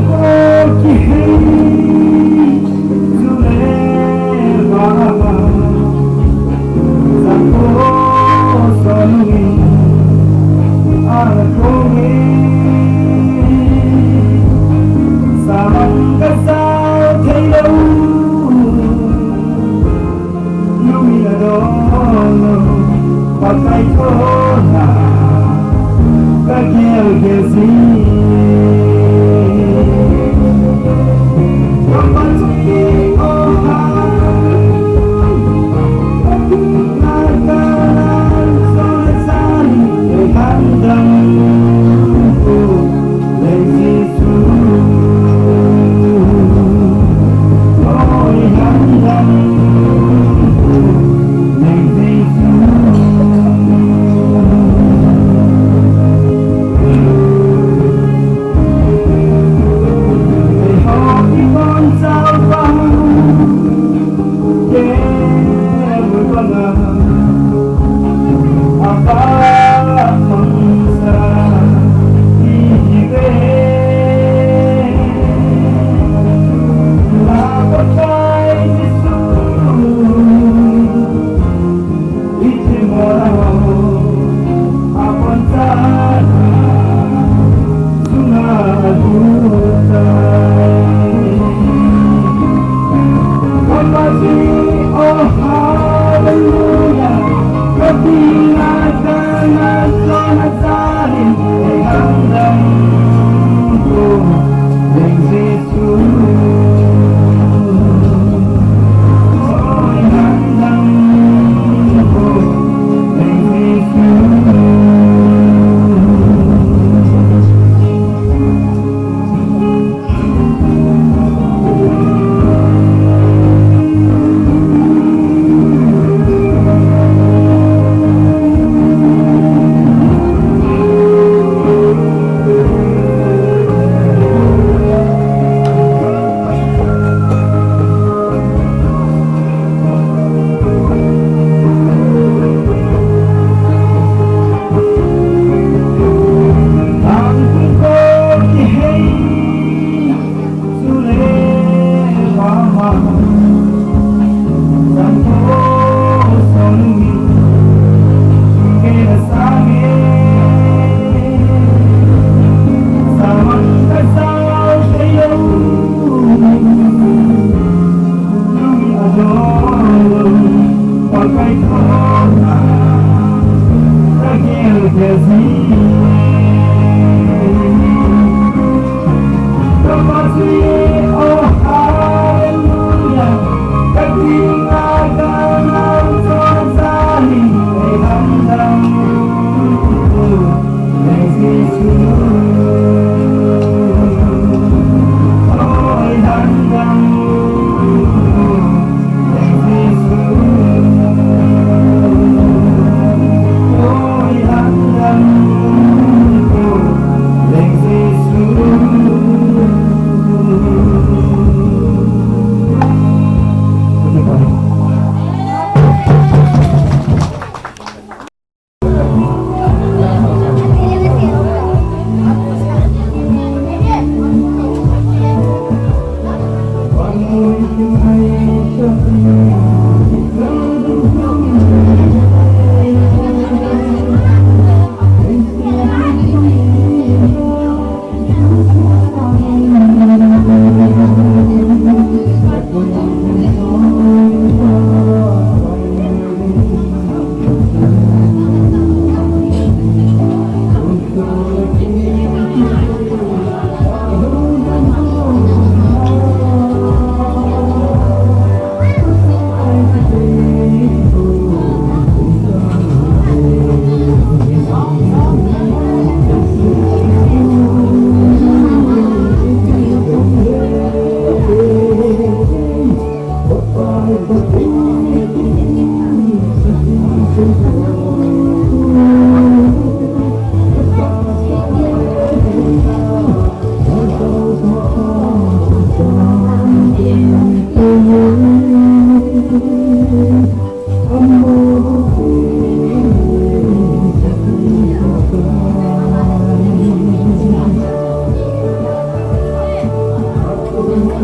ko kihei zule ba ba, sa ko sonui a ko nge, sa mang ka sa thei lo, lumi na do lo.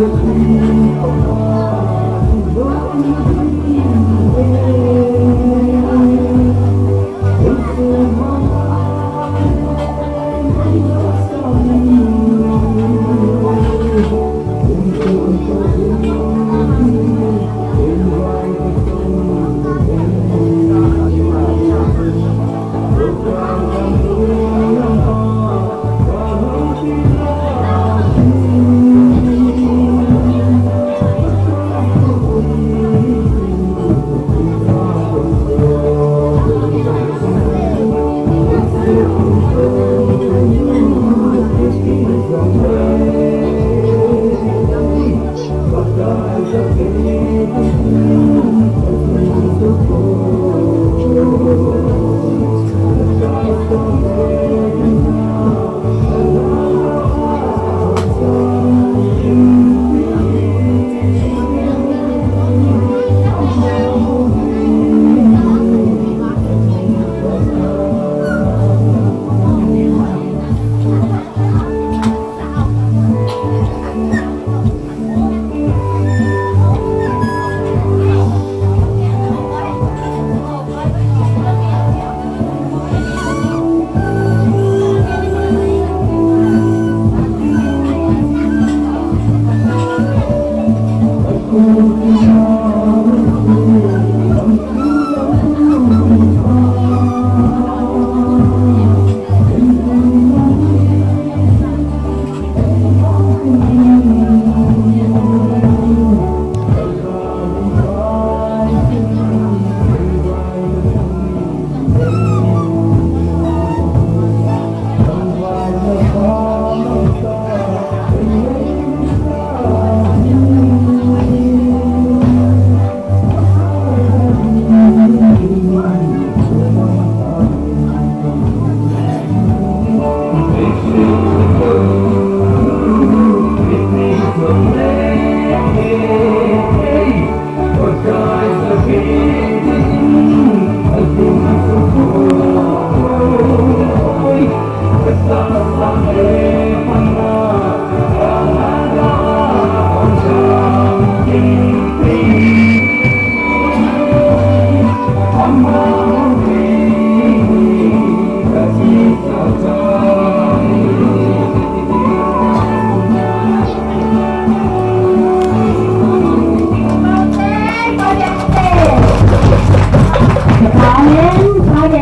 Amen. Amen.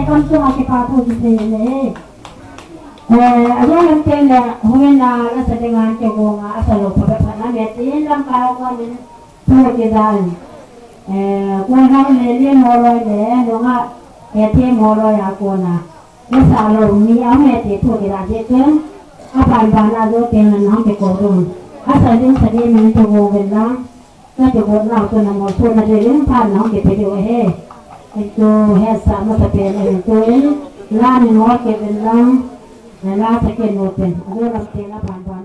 Kam tu aki pa tu di se le. Eh, ajo lam te le, huina la sa de ngan ke go nga, asa lo pa pa na me tin lam ka ko min. Thu kidan. Eh, ko hang le le mo loi le, no nga, eh, te mo loi a kona. Nasa lo mi a me te thu kidan je ken. Aban ban a jo ken na hong te ko dun. Asa din sa din min to go ven la. Ka te go na to na mo so na de len pan na hong te pe de he. Ento he sa ma sa pe na to en. La ni mo ke ven la. Na la sa ke no pen. Ajo lam te na ban ban.